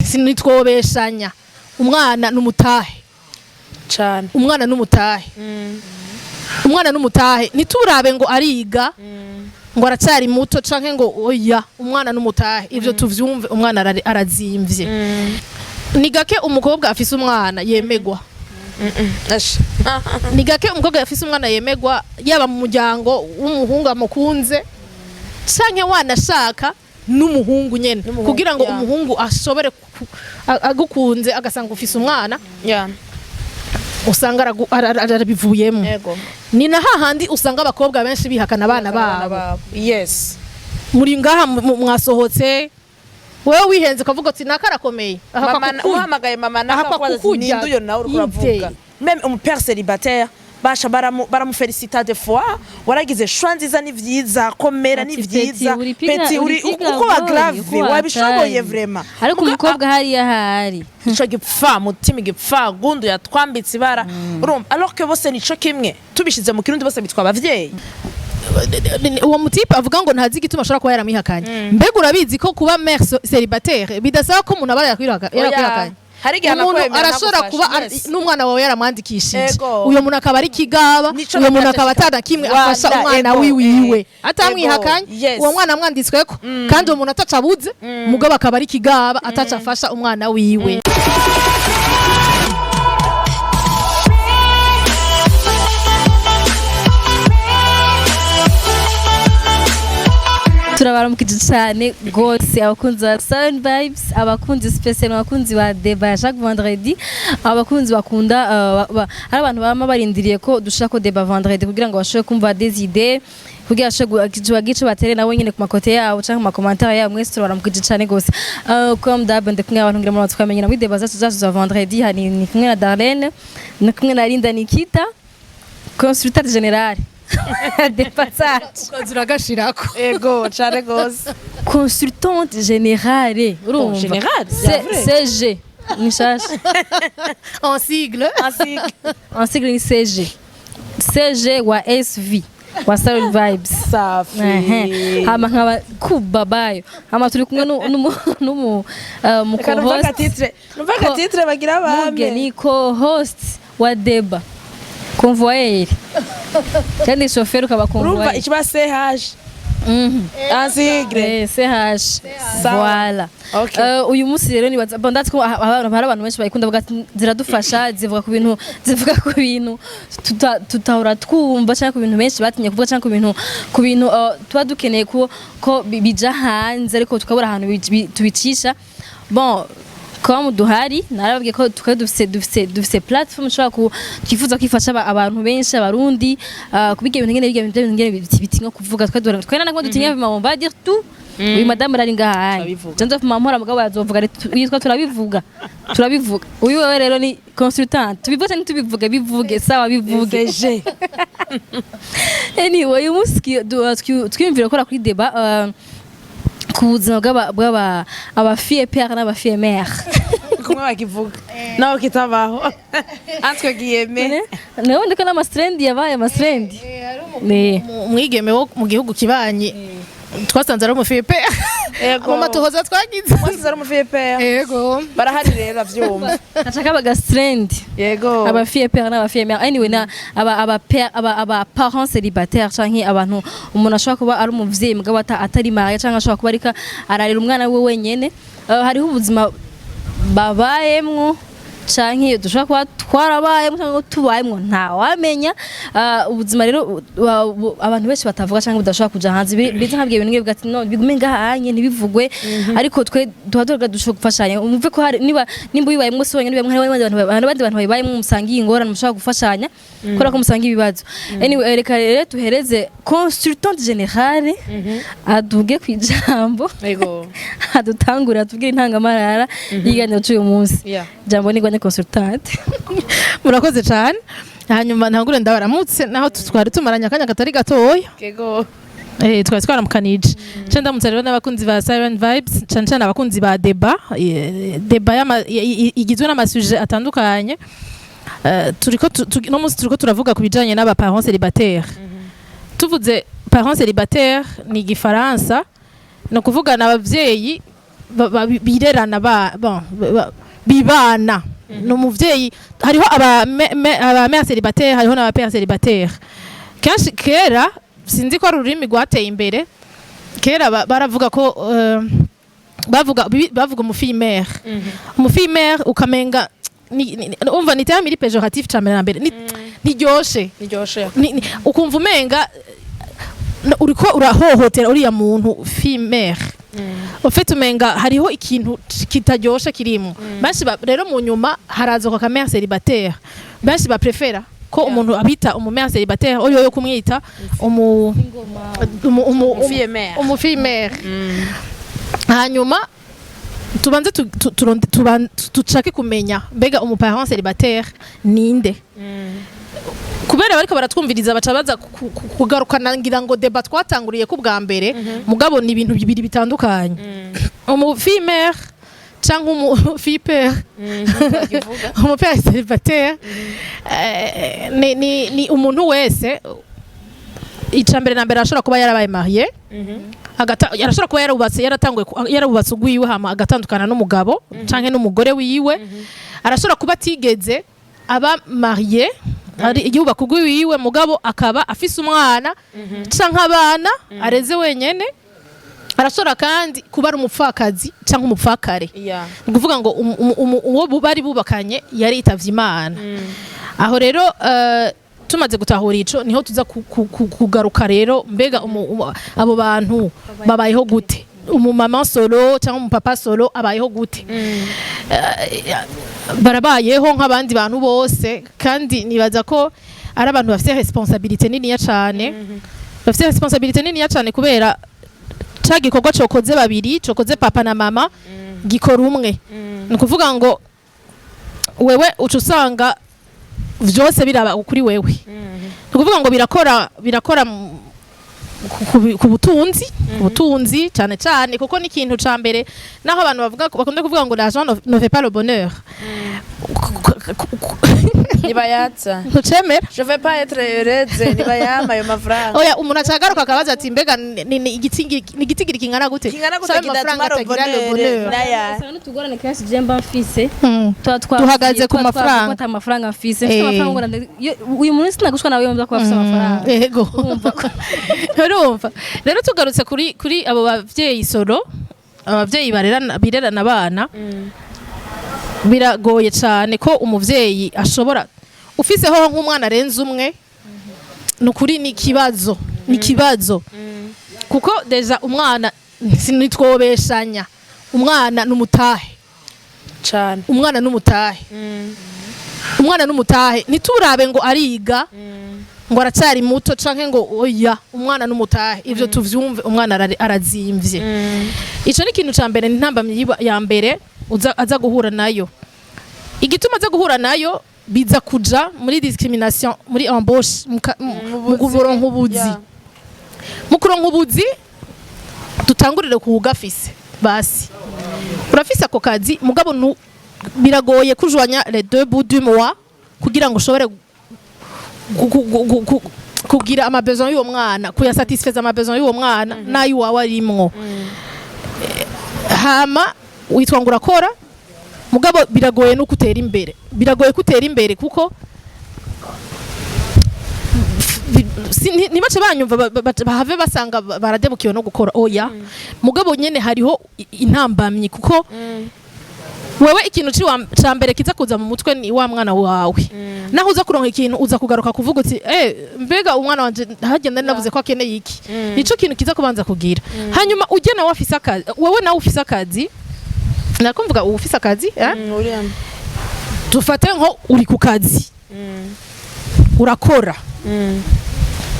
Sinitwobeshanya, umwana n'umutahe. Cane. Umwana n'umutahe, umwana n'umutahe. Ntiturabe ngo ariga, ngo aracyari muto, canke ngo oya. Umwana n'umutahe, ivyo tuvyumve. Umwana arazimvye. Ni gake umukobwa afise umwana yemegwa. Asha. Ni gake umukobwa afise umwana yemegwa, yaba mu muryango w'umuhungu amukunze, canke wanashaka n'umuhungu nyene. N'umuhungu, kugira ngo umuhungu ashobore agukunze, agasanga ufise umwana, usanga arabivuyemo. Ni na hahandi usanga abakobwa benshi bihakana abana babo. Muri ngaha mwasohotse, wewe wihenze ukavuga uti naka arakomeye. Aha Mama kukurya. Uhamagaye mama Aha nakakubaza ati kukurya. ninde uyo nawe uriko uravuga? Inde. Même un père célibataire basha baramufelicita des fois: waragize choix nziza, ni vyiza, komera, ni Ati, vyiza. Petit, uri piga- Petit, uri uri piga uko wa boy, grave uko wa wabishoboye hatari. vraiment. Ariko umukobwa hariya hari Ico gipfa mutima, igipfa gundu yatwambitse ibara, urumva? Alors que bose nico kimwe, tubishize mu Kirundi bose bitwa abavyeyi. Uwo mutipe avuga ngo ntazi igituma ashobora kuba yaramwihakanye. Mbega urabizi ko kuba mère célibataire bidasaba ko umuntu aba yarakwihakanye? Hari igihe Umuntu anakwemera, arashobora kuba ntagufashe. Yes. n'umwana wawe yaramwandikishije, uyo muntu akaba ari kigaba, Nico uyo muntu nagira akaba ndashika. atana kimwe Rwanda, afasha umwana wiwiwe, atamwihakanye. Uwo mwana amwanditsweko, kandi uwo muntu ataca abuze, mugabo akaba ari kigaba, ataca afasha umwana wiwe. Turabaramukije cyane rwose abakunzi ba Seven Vibes, abakunzi special, abakunzi ba débat chaque vendredi, abakunzi bakunda hari abantu bama barindiriye ko dushaka ko débat vendredi kugira ngo bashobore kumva des idées, kugira bashobore bagire ico batere nabo nyene ku makote yabo canke ku makomantere yabo. Mwese turabaramukije cyane rwose. Comme d'hab, ndi kumwe n'abantu ngira muri twamenyera muri débat zacu za vendredi. Hari ni kumwe na Darlene, ni kumwe na Linda Nikita, consultant général débat zacu. Ukaza uragashirako. Ego, cane gose. Consultante générale, urumva? Générale, c'est vrai. CG ni shasha. En sigle. En sigle ni CG, CG wa SV wa Salon Vibes. Safi. Ehe. Hama nkaba kubabayo, hama turi kumwe n'umu Reka numva co-host. akatitre, numva akatitre bagira bame. Mugeni co-host wa débat, convoyeur kandi chauffeur, ukaba Urumva convoyeur. ikiba CH en sigle. CH. Sawa. Voilà. Okay. Uyu munsi rero nibaza, bon, ndazi ko hari abantu benshi bayikunda, bavuga ati ziradufasha, zivuga ku bintu tutahora twumva, cyangwa ku bintu benshi batinye kuvuga, cyangwa ku bintu tuba dukeneye ko bija hanze, ariko tukabura ahantu tubicisha. Bon, comme duhari, narababwiye ko tukaba dufise platform ushobora ku twifuza kwifasha abantu benshi, Abarundi, kubiga ibintu ngene biga ibintu ngene bitinya kuvuga. Twe dore twe ntabwo dutinya, on va dire tout. Uyu madame ari ngaha. Turabivuga. Janzo mpora mugabo azovuga yitwa turabivuga, turabivuga. Uyu wewe rero ni consultant, tubivuge ntitubivuge, bivuge, sawa, bivuge. CG. Anyway, uyu munsi twiyumvira gukora kuri débat ku buzima bw'aba aba fille père n'aba fille mère. Kumwe bakivuga nawe kitabaho, entre guillemets. Nawe ndiko n'amastrend, yabaye amastrend ne. Umwigeme wo mu gihugu kibanyi twasanze ari umufille père Ego. mu matohoza twagize. Mwese ari umufille père. Yego. Barahari rero, avyumva. Nashaka baga strend. Aba fille père n'aba fille mère. Anyway, na aba père, aba parents célibataires, canke abantu umuntu ashobora kuba ari umuvyeyi mugabo atari marié, canke ashobora kuba ariko ararera umwana we wenyene. Hariho ubuzima babayemwo, canke dushobora kuba twarabayemwo canke tubayemwo, ntawamenya. Ubuzima rero abantu benshi batavuga canke budashobora kuja hanze. Biza nkabwiye ibintu nk'ibyo ati no bigume ngahanye, ntibivugwe, ariko twe tuba tuvuga dushobora gufashanya. Umve ko hari niba nimba ubibayemwo si wenyine ubibayemwo, hari abandi bantu, hari abandi bantu babibayemwo musangiye ingorane, mushobora gufashanya kubera ko musangiye ibibazo. Anyway, reka rero tuhereze consultante générale aduge ku ijambo, adutangure, atubwire intangamarara y'ikiganiro cy'uyu munsi. Jambo ni gwanye, consultante. Murakoze cyane. Hanyuma ntangure ndabaramutse, naho twari tumaranye akanya katari gatoya. Twari twaramukanije. Nce ndamutse rero n'abakunzi ba Siren Vibes, cyane cyane abakunzi ba débat, débat igizwe n'amasujets atandukanye. Turiko no munsi turiko turavuga ku bijanye n'aba parents célibataires. Tuvuze parents célibataires ni igifaransa, ni ukuvuga n'abavyeyi birerana bon, bibana. Ni umuvyeyi, hariho aba mère célibataire, hariho n'aba père célibataire. Kenshi kera, sinzi ko ari ururimi rwateye imbere, kera baravuga ko bavuga umufille mère. Umufille mère ukamenga umva, ni terme iri péjoratif cyane na mbere, ntiryoshe. Niryoshe. Ukumva umenga uriko urahohotera uriya muntu fille mère. En fait, umenga hariho ikintu kitaryoshe kirimo. Benshi rero mu nyuma haraza ka mère célibataire. Benshi baprefera ko umuntu abita umu mère célibataire oyo yo kumwita umu Fille mère. Umufille mère. Hanyuma tubanze tushake kumenya mbega umuparent célibataire ninde, kubera bariko baratwumviriza baca baza kugarukana ngira ngo débat twatanguriye ko bwa mbere, mugabo ni ibintu bibiri bitandukanye. Umufille mère canke umufille père, umupère célibataire, ni umuntu wese, ica mbere na mbere arashobora kuba yarabaye marié, yarashobora kuba yarubatse, yaratanguye yarubatse ugwiwe, hama agatandukana n'umugabo canke n'umugore wiwe. Arashobora kuba atigeze aba marié, ari yubaka ugwiwe, mugabo akaba afise umwana canke abana areze wenyene. Arashobora kandi kuba ari umupfakazi canke umupfakare. Ni ukuvuga ngo uwo bari bubakanye yaritavye Imana. Aho rero tumaze gutahura ico, niho tuza kugaruka rero mbega abo bantu babayeho gute? Umumama solo cyangwa umupapa solo abayeho gute? Barabayeho nk'abandi bantu bose, kandi nibaza ko ari abantu bafite responsabilité niniya cane, bafite responsabilité niniya cane, kubera ca gikorwa cokoze babiri, cokoze papa na mama, gikora umwe. Ni ukuvuga ngo wewe uca usanga vyose biraba kuri wewe. Ni ukuvuga ngo birakora ku butunzi cyane cyane, kuko ni ikintu ca mbere, naho abantu bavuga, bakunda kuvuga ngo l'argent ne fait pas le bonheur. Nibayatsa. Ntucemera? Je vais pas être heureuse nibayama ayo mafaranga. Oya, umuntu acagaruka akabaza ati mbega ni igitigiri kingana gute? Kingana gute Sabe amafaranga kidatuma atagira le bonheur bonheur? Naya. Usanga n'utugorane kenshi je mba mfise, tuba Duhagaze ku tuba mafaranga. twavuga ko ata mafaranga mfise. Mfise amafaranga ngo uyu munsi sinagushwa nawe yumva ko bafise amafaranga. Yego, urumva rero tugarutse kuri abo bavyeyi solo, abavyeyi barerana, birerana abana, biragoye cyane ko umuvyeyi ashobora ufiseho nk'umwana arenze umwe. Ni ukuri ni ikibazo, ni ikibazo, kuko déjà umwana, sinitwobeshanya, umwana ni umutahe. Cane. Umwana n'umutahe, umwana n'umutahe. Ntiturabe ngo ariga, ngo aracyari muto, canke ngo oya, umwana n'umutahe. Ivyo tuvyumve, umwana arazimvye. Ico ni ikintu ca mbere, ni intambamyi ya mbere aza guhura nayo. Igituma aza guhura nayo, biza kuja muri discrimination muri embauche, mu kuronka ubuzi. Mu kuronka ubuzi, dutangurire ku gafise. Basi urafise ako kazi, mugabo biragoye kujoignre les deux bouts du mois kugira ngo ushobore kugira ama besoin y'uwo mwana, kuyasatisfeza ama besoin y'uwo mwana n'ay'uwawe arimwo. Hama witwa ngo urakora, mugabo biragoye no kutera imbere, biragoye kutera imbere, kuko ntibace banyumva bahave basanga baradebukiwe no gukora. Oya, mugabo nyene hariho intambamyi, kuko wewe ikintu ca mbere kiza kuza mu mutwe ni wa mwana wawe. Naho uza kuronka ikintu, uza kugaruka kuvuga uti mbega umwana wanje hagenda navuze ko akeneye iki? Nico kintu kiza kubanza kugira. Hanyuma ujye nawe afise akazi, wewe nawe ufise akazi, nakumvuga ubu ufise akazi, eh? Uriya. Dufate nko uri ku kazi, urakora,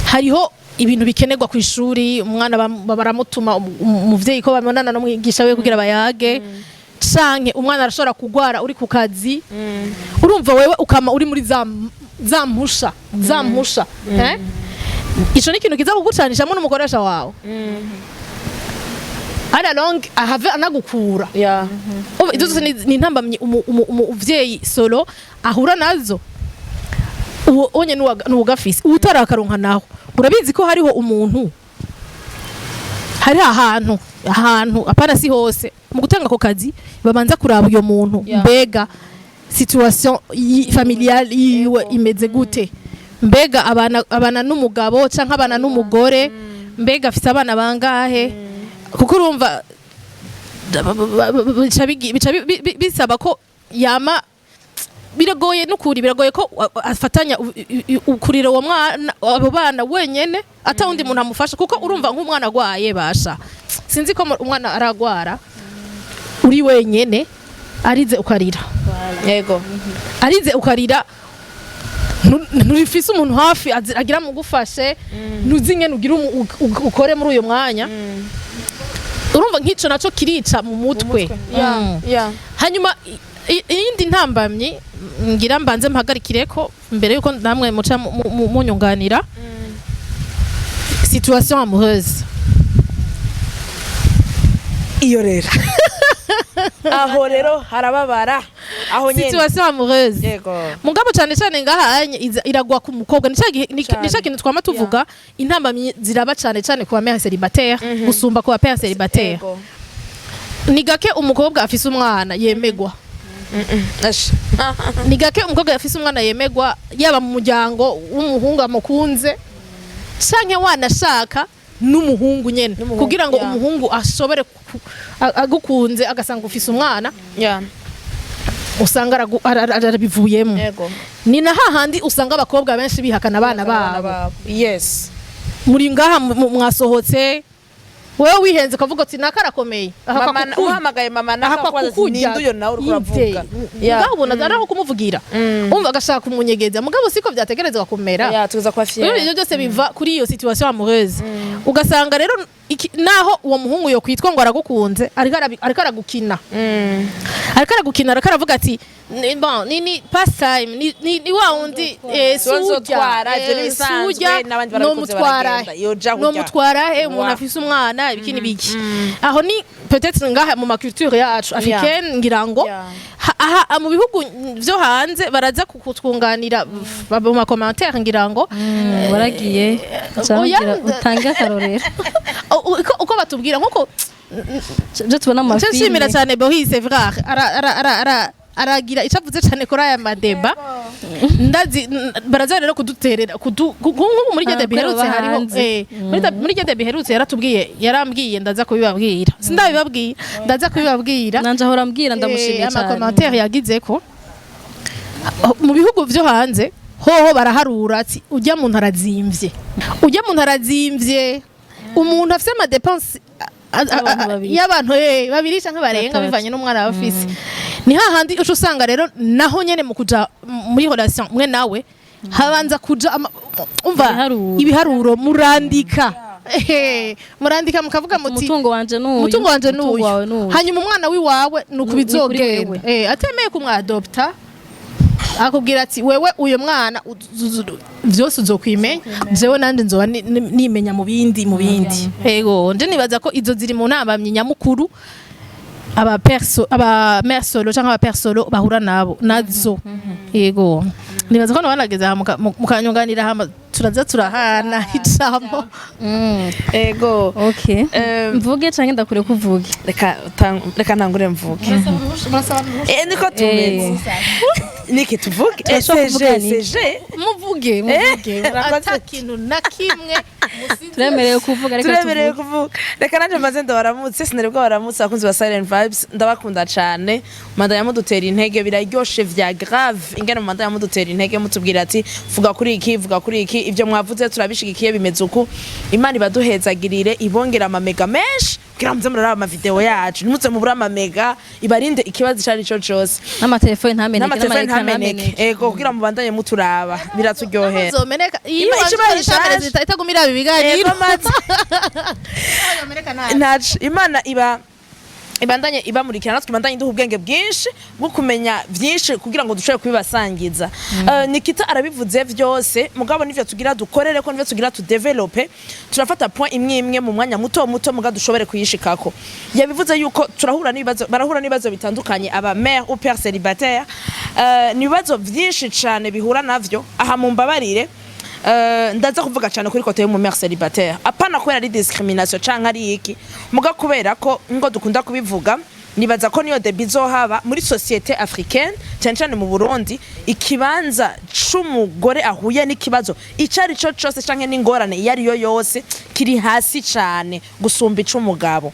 hariho ibintu bikenerwa ku ishuri, umwana baramutuma umuvyeyi ko babonana n'umwigisha we kugira bayage, canke umwana arashobora kugwara uri ku kazi. Urumva wewe ukama uri muri za mpusha, eh? Ico ni ikintu kiza kugucanishamo n'umukoresha wawe à la longue, ahave anagukura. Ubu izo zose ni intambamyi umuvyeyi solo ahura nazo. Uwo onye nuwugafise, uwutarakaronka naho, urabizi ko hariho umuntu, hari ahantu, apana si hose. Mu gutanga ako kazi babanza kuraba uyo muntu, mbega situation familiale yiwe imeze gute, mbega abana n'umugabo canke abana n'umugore, mbega afise abana bangahe, kuko urumva bica bisaba ko yama biragoye n'ukuri, biragoye ko afatanya kurira uwo mwana, abo bana wenyene, ata wundi muntu amufasha, kuko urumva nk'umwana agwaye, basha sinzi ko umwana aragwara uri wenyene, arize ukarira, arize ukarira, nturifise umuntu hafi agira mugufashe, ntuzi ingene ugira ukore muri uyo mwanya. Urumva nk'ico naco kirica mu mutwe. Hanyuma iyindi ntambamyi ngira mbanze mpagarikireko mbere yuko namwe muca munyunganira, situation amoureuse. Iyo rero, aho rero harababara aho nyene. Situation amoureuse, mugabo cyane cyane ngaha anye iragwa ku mukobwa. Ni ca kintu twama tuvuga, intambamyi ziraba cyane cyane ku ba mère célibataire gusumba ku ba père célibataire. Ni gake umukobwa afise umwana yemegwa. Ash. Ni gake umukobwa afise umwana yemegwa, yaba mu muryango w'umuhungu amukunze canke wanashaka n'umuhungu nyene, N'umuhungu, kugira ngo umuhungu ashobore agukunze agasanga ufise umwana, usanga arabivuyemo. Ni na hahandi usanga abakobwa benshi bihakana abana babo. Muri ngaha mwasohotse, wewe wihenze ukavuga uti naka arakomeye. Ahakwa Mama uhamagaye mama naka ahakwa kubaza ati, kukurya. Ninde uyo nawe uriko uravuga? Ngaho ubona ari aho kumuvugira, umva agashaka kumunyegeza, mugabo siko vyategerezwa kumera. Ya, tuza kuba fier. Rero ibyo byose biva kuri iyo situation amoureuse. Ugasanga rero naho uwo muhungu yo kwitwa ngo aragukunze, ariko aragukina, ariko aragukina, ariko aravuga ati bon, ni pastime, ni wa wundi Siwe sujya nzotwara, ivyo ni bisanzwe, sujya n'abandi barabikoze nomutwara baragenda. Yoja kurya. Nomutwara he umuntu afise umwana, ibiki n'ibiki. Aho ni peut-être ngaha mu ma culture yacu africaine, ngira ngo aha mu bihugu vyo hanze baraza kutwunganira mu ma commentaire, ngira ngo. Waragiye. Oya, Cyangwa utange akarorero. Uko batubwira nkuko Ibyo tubona mu Nce nshimira mafilime. cyane Boris Evrard, aragira icyo avuze cyane kuri aya ma débats. Ndazi baraza rero kuduterera nk'ubu muri Ah, rya débat kubera iherutse baba hariho hanze. muri rya débat iherutse yaratubwiye, yarambwiye, ndaza kubibabwira, sindabibabwira, ndaza kubibabwira. Nanje ahora ambwira, ndamushimiye cyane. Ama commentaires yagize ko mu bihugu vyo hanze hoho baraharura ati ujya muntu arazimvye, ujya muntu arazimvye, umuntu afise ama dépenses Y'abantu babiri. Y'abantu babiri canke barenga, Batatu. bivanye n'umwana bafise. Ni hahandi uca usanga rero naho nyene mu kuja muri relation mwe nawe habanza kuja umva Ibiharuro. Ibiharuro murandika, murandika mukavuga muti umutungo wanje n'uyu, umutungo wanje umutungo n'uyu, wawe n'uyu. Hanyuma umwana wiwawe ni uku Ni kuri bizogenda. wewe. Atemeye kumwadopta, akubwira ati wewe uyo mwana vyose uzokwimenya, jewe nanje nzoba nimenya mu bindi. Yego, nje nibaza ko izo ziri mu nama nyamukuru aba perso, aba mère solo canke aba père solo bahura nabo nazo. Yego, nibaza ko nabanageze aha mukanyunganira hama turaza turahana ijambo. Ego. Okay, mvuge canke ndakure kuvuge? Reka ntangure mvuge. Niko tumeze, niki tuvuge? Turashobora kuvuga CG niki? CG. Muvuge, muvuge. Murakoze. Ata kintu na kimwe musize. Turemerewe kuvuga, reka Turemerewe tuvuge. Kuvuga. Reka nanje mbanze ndabaramutse, sinari bwo baramutse. Abakunzi ba Silent Vibes, ndabakunda cane. Manda mudutera intege, biraryoshe vya grave ingene manda mudutera intege, mutubwira ati vuga kuri iki, vuga kuri iki, ibyo mwavuze turabishigikiye, bimeze uku. Imana ibaduhezagirire, ibongera amamega menshi kugira muze muraraba ama vidéo yacu, ntimuze mubure amamega, ibarinde ikibazo ico ari cyo cose. N'amatelefone ntameneke. N'amatelefone n'ama écran. ntameneke. Ego, kugira mubandanye muturaba, biraturyohera. Zomeneka iyo Ikibazo ikibazo gishaje. itaguma iraba ibiganiro. Ego, maze ntaco Imana iba ibandanye ibamurikira, natwe ibandanye iduha ubwenge bwinshi bwo kumenya byinshi kugira ngo dushobore kubibasangiza. Nikita arabivuze vyose, mugabo nivyo tugira dukorere ko nivyo tugira tudéveloppe. Turafata point imwe imwe mu mwanya muto muto, muga dushobore kuyishikako. Yabivuze yuko turahura n'ibibazo, barahura n'ibibazo bitandukanye aba mère ou père célibataire. Ni ibibazo vyinshi cane bihura navyo. Aha mumbabarire, ndaza kuvuga cyane kuri côté y'umu mère célibataire, apana kubera ari discrimination canke ari iki, muga kubera ko ngo dukunda kubivuga. Nibaza ko niyo débat izohaba muri société africaine, cyane cyane mu Burundi. Ikibanza c'umugore ahuye n'ikibazo ico ari cyo cose canke n'ingorane iyo ari yo yose kiri hasi cane gusumba ic'umugabo.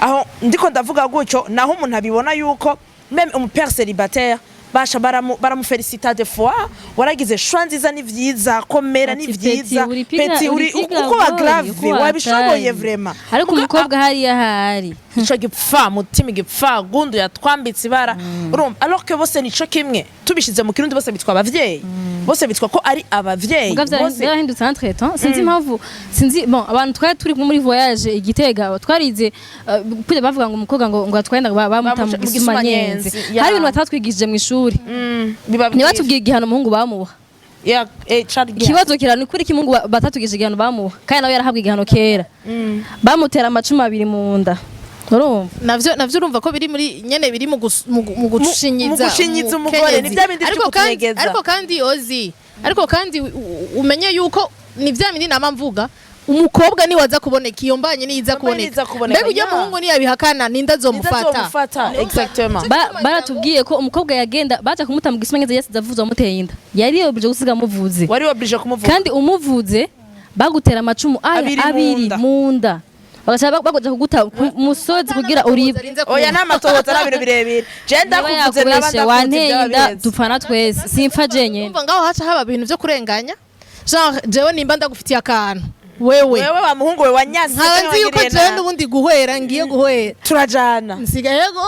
Aho ndiko ndavuga gutyo, naho umuntu abibona yuko même umu père célibataire basha baramufelicita des fois: "Waragize choix nziza, ni vyiza, komera, ni Ati, vyiza." "Petit, uri piga- "Petit, uri uri piga uko wa boy, grave, uko wa wabishoboye hatari." vraiment." Ariko umukobwa hariya hari Ico gipfa mutima, igipfa gundu yatwambitse ibara, urumva? Alors que bose nico kimwe, tubishize mu Kirundi, bose bitwa abavyeyi, bose bitwa ko ari abavyeyi. Muga Bose vyarahindutse entre temps, sinzi impamvu, sinzi. Bon, abantu twari turi kumwe muri voyage i Gitega, twarize kujya bavuga ngo umukobwa ngo atwaye inda bamuta mu Bamuca mu gisumanyenzi. gisumanyenzi, ya. Hari ibintu batatwigishije mu ishuri. Biba Ntibatubwiye igihano umuhungu bamuha. Ya, cari Ikibazo kira ni kuri kimungu batatwigishije igihano bamuha, kandi nawe yarahabwa igihano kera, bamutera amacumu abiri mu nda, urumva? Navyo urumva ko biri muri nyene, biri mu gushinyiza Mu gushinyiza umugore, umukenyezi. Ni bya bindi Ariko kandi vy'ukutunyegeza. Ariko kandi ozi, ariko kandi umenye yuko ni vya bindi nama mvuga: umukobwa niwe aza kuboneka, iyo mbanye niza Mbanye kuboneka. niza kuboneka, Mbega ujya ya. muhungu niyabihakana, ninde azomufata? Azomufata, exactement. Baratubwiye ko umukobwa yagenda baja kumuta mu gisumanyenzi, yasize avuze wamuteye inda, yari obligé gusiga amuvuze. Wari obligé kumuvuga. Kandi umuvuze bagutera amacumu aya Abiri mu abiri nda. mu nda, bagaca bagoja kuguta ku musozi kugira uribwe. Oya, nta matohoza, nta bintu birebire, je Niba ndakuvuze naba yakubeshe ndakuvuze wanteye byaba inda, biheze. dupfana twese, simpfa jenyene. Urumva ngaho haca haba ibintu vyo kurenganya, genre jewe nimba ndagufitiye akantu wewe, Wewe wa muhungu we wanyase, nkaba nzi yuko wangiriye jewe nabi. n'ubundi guhwera ngiye guhwera, Turajana. Nsigaye go.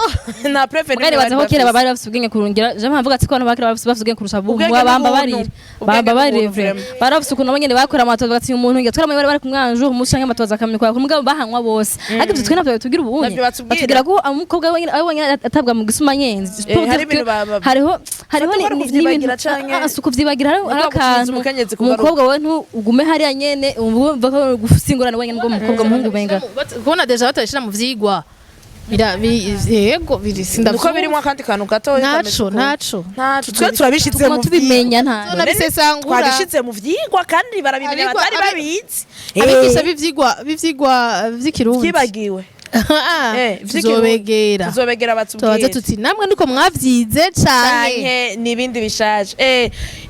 Nta préfet. Mugari baza ko kera bari bafise ubwenge kurungira, je mpamvuga ati ko abantu bakera bafise ubwenge kurusha ubu. Ubwenge Bamba n'ubuntu. barire Ubwenge bamba barire n'ubuntu, vraiment. vraiment. Bari bafise ukuntu abanyene bakora amatoza, bagatinya umuntu ngira twari bari kumwanja umunsi canke amatoza akamenya kwa mugabo bahanywa bose, ariko ivyo twe navyo batubwira ubunye. Navyo batubwira. Batubwira ko umukobwa wenyene ari wenyene atabwa mu gisumanyenzi. Hari ibintu Hariho Fata ko ari n'ibintu ukuvyibagira canke- ah, si ukuvyibagira, hariho Mugabo gukinyiza akantu umukenyezi kugaruka. umukobwa wewe ntugume hariya nyene, wumva ko gusingurana wenyene, ngo umukobwa muhungu benga. Kubona déjà batabishira mu vyigwa yego biri Nuko sindavyumva. birimo akandi kantu gato. Ntaco, ntaco. Ntaco, twe turabishize Tuguma mu tubimenya nta Nabisesangura. Twabishize mu vyigwa kandi barabimenya batari babizi. Abigisha b'ivyigwa vy'ikirundi Vyibagiwe. Vy'ikirundi. Tuzobegera. Tuzobegera Tubaze batubwire. tuti: "Namwe niko mwavyize canke?" Canke n'ibindi bishaje.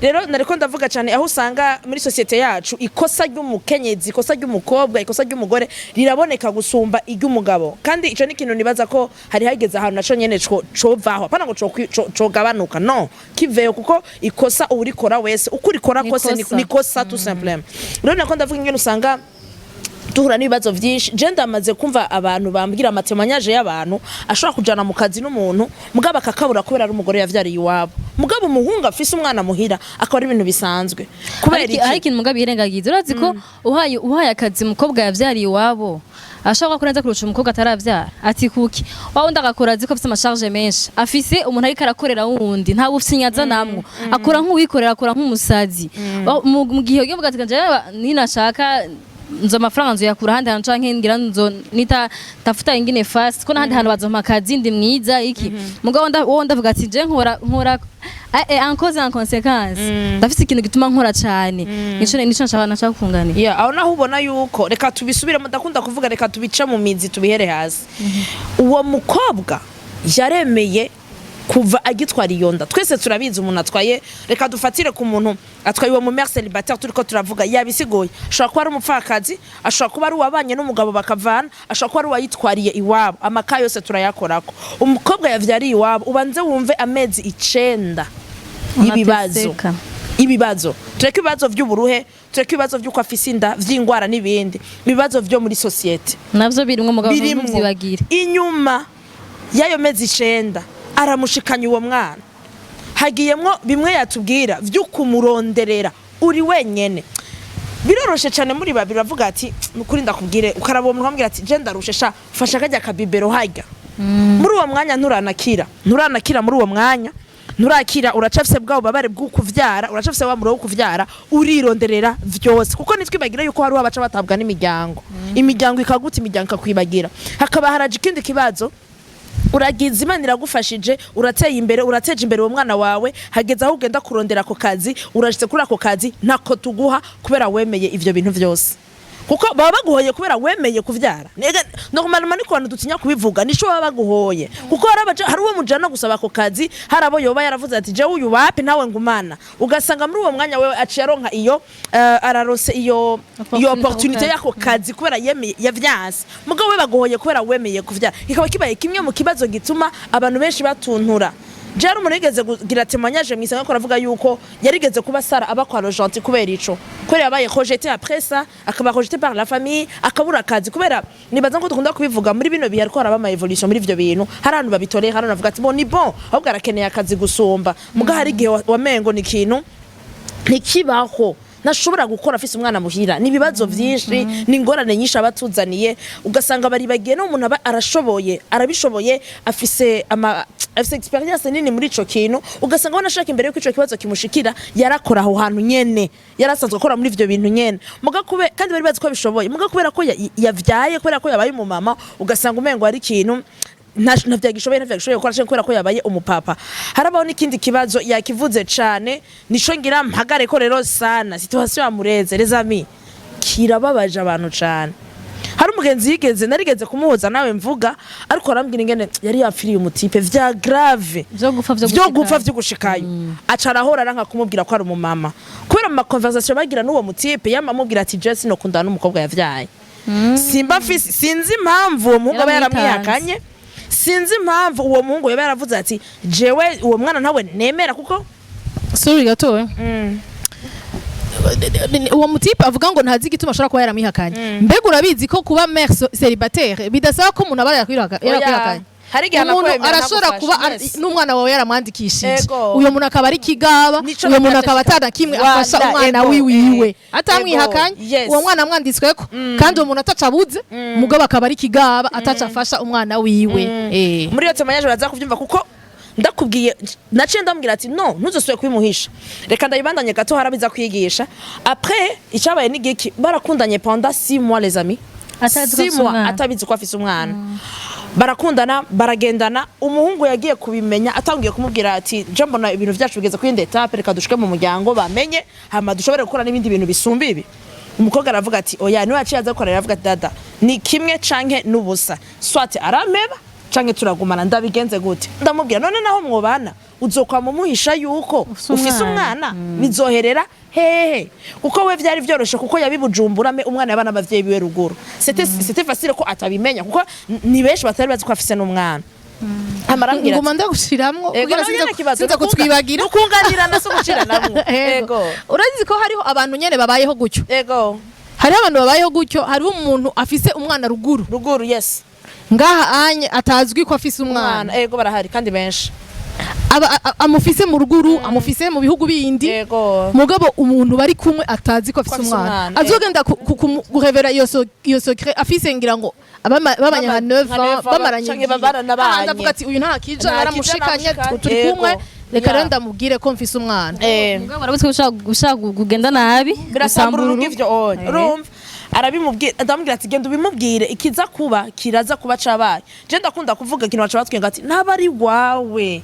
Rero nariko ndavuga cyane aho usanga muri société yacu ikosa ry'umukenyezi, ikosa ry'umukobwa, ikosa ry'umugore riraboneka gusumba iry'umugabo. Kandi ico ni ikintu nibaza ko hari hageze ahantu naco nyene covaho, apana ngo cogabanuka, no kiveyo, kuko ikosa uwurikora wese uko urikora kose Nikosa. ni kosa, tout simplement. Rero nariko ndavuga ingene usanga duhura n'ibibazo byinshi. Je ndamaze kumva abantu bambwira ama témoignages y'abantu ashobora kujana mu kazi n'umuntu, mugabo akakabura kubera ari umugore yavyariye iwabo, mugabo umuhungu afise umwana muhira akaba ari ibintu bisanzwe. Kubera Hari iki? ikintu mugabo yirengagiza. Urazi ko uhaye akazi umukobwa yavyariye iwabo ashobora gukora neza kurusha umukobwa ataravyara? Ati kuki? Wa wundi agakora azi ko afise ama charges menshi, afise umuntu ariko arakorera wundi, nta bufyinyaza namwo, akora nk'uwikorera, akora nk'umusazi. Mu gihe ugiye uvuga ati: "Jewe ninashaka nzo amafaranga nzoyakura ahandi hantu, canke ngira nzo nita tafuta ingine fast ko n'ahandi hantu bazompa akazi, ndi mwiza iki." Mugabo wowe ndavuga ati: "Je nkora en cause en conséquence, ndafise ikintu gituma nkora cane." Nico nshaka kunganira. Yeah, aho naho ubona yuko reka tubisubiremo, ndakunda kuvuga reka tubice mu mizi, tubihere hasi. Uwo mukobwa yaremeye kuva agitwara iyo nda, twese turabizi umuntu atwaye, reka dufatire ku muntu atwaye, uwo mu mère célibataire turiko turavuga yabisigoye, ashobora kuba ari umupfakazi, ashobora kuba ari uwabanye n'umugabo bakavana, ashobora kuba ari uwayitwariye iwabo, amaka yose turayakorako. Umukobwa yavyariye iwabo, ubanze wumve amezi 9 y'ibibazo. Unateseka. Ibibazo, tureke ibibazo by'uburuhe, tureke ibibazo by'uko afise inda, vy'ingwara n'ibindi ibibazo vyo muri société. Navyo birimwo, mugabo Birimwo. ntuvyibagire. Inyuma y'ayo mezi 9 aramushikanya uwo mwana, hagiyemwo bimwe yatubwira vyo kumuronderera uri wenyene. Biroroshe cyane muri babiri, uravuga ati: "Nukuri ndakubwire," ukaraba uwo muntu ukamubwira ati: "Je ndarushe sha, fasha kajya ka biberon hajya." Muri uwo mwanya nturanakira, muri uwo mwanya nturakira, uracafise bwa bubabare bw'ukuvyara, uracafise wa muro wo kuvyara, urironderera vyose, kuko nitwibagira yuko hariho abaca batabwa n'imiryango, imiryango ikaguta, imiryango ikakwibagira. Hakaba haraje ikindi kibazo: uragize Imana iragufashije, urateye imbere, urateje imbere uwo mwana wawe, hageze aho ugenda kurondera ako kazi, urashitse kuri ako kazi, ntako tuguha kubera wemeye ivyo bintu vyose. Kuko baba baguhoye kubera wemeye kuvyara. Nega normalement ni ku bantu dutinya kubivuga, nico baba baguhoye, kuko hari uwo mujana gusaba ako kazi, hari abo yoba yaravuze ati: "Jewe uyu wapi, ntawe ngumana." Ugasanga muri uwo mwanya wewe aciye aronka iyo araronse iyo opportunité. Opportunité y'ako kazi kubera yemeye yavyanse. Mugabo we baguhoye kubera wemeye kuvyara, kikaba kibaye kimwe mu kibazo gituma abantu benshi batuntura. Jari umuntu yigeze kugira témoignage mwisanga ko aravuga yuko yarigeze kuba Sara aba kwa Gentil kubera ico, kubera yabaye rejeté, après ça akaba rejeté par la famille, akabura akazi. Kubera nibaza ko dukunda kubivuga muri bino bihe, ariko haraba ama évolution muri ivyo bintu, hari abantu babitoreye, hari abantu bavuga ati: "Bon, ni bon, ahubwo arakeneye akazi gusumba." Muga hari igihe wamengo ni ikintu ntikibaho, ntashobora gukora afise umwana muhira. Ni ibibazo vyinshi, ni ingorane nyinshi abatuzaniye. Ugasanga baribagiye n'umuntu aba arashoboye, arabishoboye, afise expérience nini muri ico kintu. Ugasanga wanashaka imbere yuko ico kibazo kimushikira yarakora aho hantu nyene, yarasanzwe akora muri ivyo bintu nyene. Muga kube kandi bari bazi ko abishoboye, muga kubera ko yavyaye, kubera ko yabaye umumama, ugasanga umengo ari ikintu ntavyagishoboye gukora, canke kubera ko yabaye umupapa. Harabaho n'ikindi kibazo yakivuze cane, nico ngira mpagare ko rero sana, situation amureze, les amis, kirababaje abantu cane. Hari umugenzi yigeze, narigeze kumuhuza nawe mvuga, ariko arambwira ingene yari yapfiriye umu type vya grave. Vyo gupfa, vyo vyo gupfa, gushikayo. Vyo gushikayo. Aca arahora aranka kumubwira ko ari umumama, kubera mu ma conversation bagira n'uwo mu type yama amubwira ati: "Je sinokundana n'umukobwa yavyaye, simba mfise." Sinzi impamvu uwo muhungu aba Yaramwitanze. yaramwihakanye, sinzi impamvu uwo muhungu yaba yaravuze ati: "Jewe uwo mwana ntawe nemera," kuko Sorry gatoya, uwo mu type avuga ngo ntazi igituma ashobora kuba yaramwihakanye. Mbega urabizi ko kuba mère célibataire bidasaba ko umuntu aba yarakwihakanye? Hari igihe Umuntu anakwemera arashobora ntagufashe. kuba n'umwana wawe yaramwandikishije, uyo muntu akaba ari kigaba, Nico uyo muntu natashe akaba atana kimwe afasha Wanda, umwana wiwiwe, atamwihakanye, uwo mwana amwanditsweko, kandi uwo muntu ataca abuze, mugabo akaba ari kigaba, ataca afasha umwana wiwe. Muri iyo témoignage baraza kubyumva, kuko ndakubwiye naciye ndamubwira ati: "No, ntuzosubire kubimuhisha." Reka ndabibandanye gato, harabiza kwigisha. Après icyabaye ni giki? Barakundanye pendant 6 mois, les amis. Atazi ko 6 afise mois umwana. Atabizi ko afise umwana. Barakundana, baragendana. Umuhungu yagiye kubimenya atangiye kumubwira ati: "Je mbona ibintu byacu bigeze kuri indi étape, reka dushike mu muryango bamenye, hama dushobore gukora n'ibindi bintu bisumba ibi." Umukobwa aravuga ati: "Oya." Niwe yaciye aza gukora, aravuga ati: "Dada, ni kimwe canke n'ubusa, soit arampeba canke turagumana, ndabigenze gute?" Ndamubwira: "None naho mwobana uzokwama umuhisha yuko ufise ufise umwana. umwana, bizoherera hehe?" Kuko we vyari vyoroshe, kuko yabibujumbura, me umwana yabana abavyeyi biwe ruguru, c'était facile ko atabimenya, kuko ni benshi batari bazi ko afise n'umwana. Amarambwira Nguma ndagushiramwo Ego, kugira nawe nyene kibazo, sinza kutwibagira. Nukunganirana, si uguciranamwo. Ego. Ego. Urazi ko hariho abantu nyene babayeho gutyo? Ego. Hariho abantu babayeho gutyo. Hariho umuntu afise umwana ruguru, ruguru, yes. Ngaha anye atazwi ko afise umwana. Umwana, ego, barahari kandi benshi. Aba amufise mu ruguru, amufise mu bihugu bindi, mugabo umuntu bari kumwe atazi ko afise ko afise umwana. Umwana. Azogenda kurevera iyo secret afise, ngira ngo babanye nka Bama- 9 nka 9 ans, bamaranye canke igihe. baranabanye. Ahandi avuga ati: "Uyu nta kija, nta kija, yaramushikanye, namushikanye. turi kumwe, reka rero ndamubwire ko mfise umwana." Mugabo urabona ko ushaka kugenda nabi. Birasambura urugo ivyo onye. Urumva arabimubwira, ndamubwira ati: "Genda ubimubwire, ikiza kuba kiraza kuba cabaye." Je ndakunda kuvuga ikintu baca batwenga ati: "Ntaba ari wawe,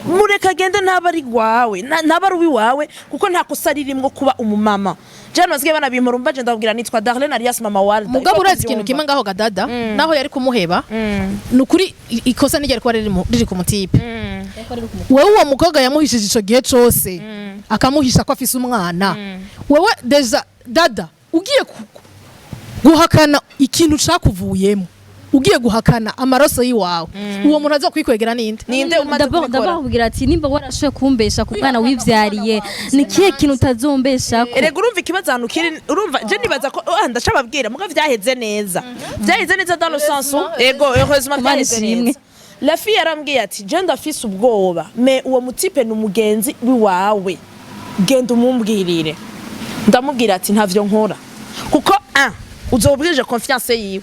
mureka agende, ntaba ari wawe, ntaba ari uwiwawe," kuko nta kosa ririmwo kuba umumama. Je hano basigaye banabimpora umva, je ndababwira nitwa Darlene alias Mama Walda. Mugabo Iko urazi ikintu kuvyumva. kimwe ngaho gadada, naho yari kumuheba, ni ukuri ikosa ntiryari kuba riri ku mu type. Wewe uwo mukobwa yamuhishije ico gihe cose, akamuhisha ko afise umwana, wewe déjà dada ugiye guhakana ikintu cakuvuyemo, ugiye guhakana amaraso y'iwawe, uwo muntu aza kwikwegera ninde? Ninde umaze D'abord kubikora? D'abord ubwira ati: "Nimba warashoboye kumbesha ku mwana wivyariye, ni kihe kintu utazombesha ko?" Erega urumva ikibazo ahantu kiri, urumva je nibaza ko ndacababwira, muga vyaheze neza, vyaheze neza dans le sens où, ego, heureusement, Imana vyaheze ishimwe. neza. La fille yarambwiye ati: "Je ndafise ubwoba, mais uwo mu type ni umugenzi wiwawe, genda umumbwirire." Ndamubwira ati: "Ntavyo nkora, kuko un uzobwije confiance yiwe,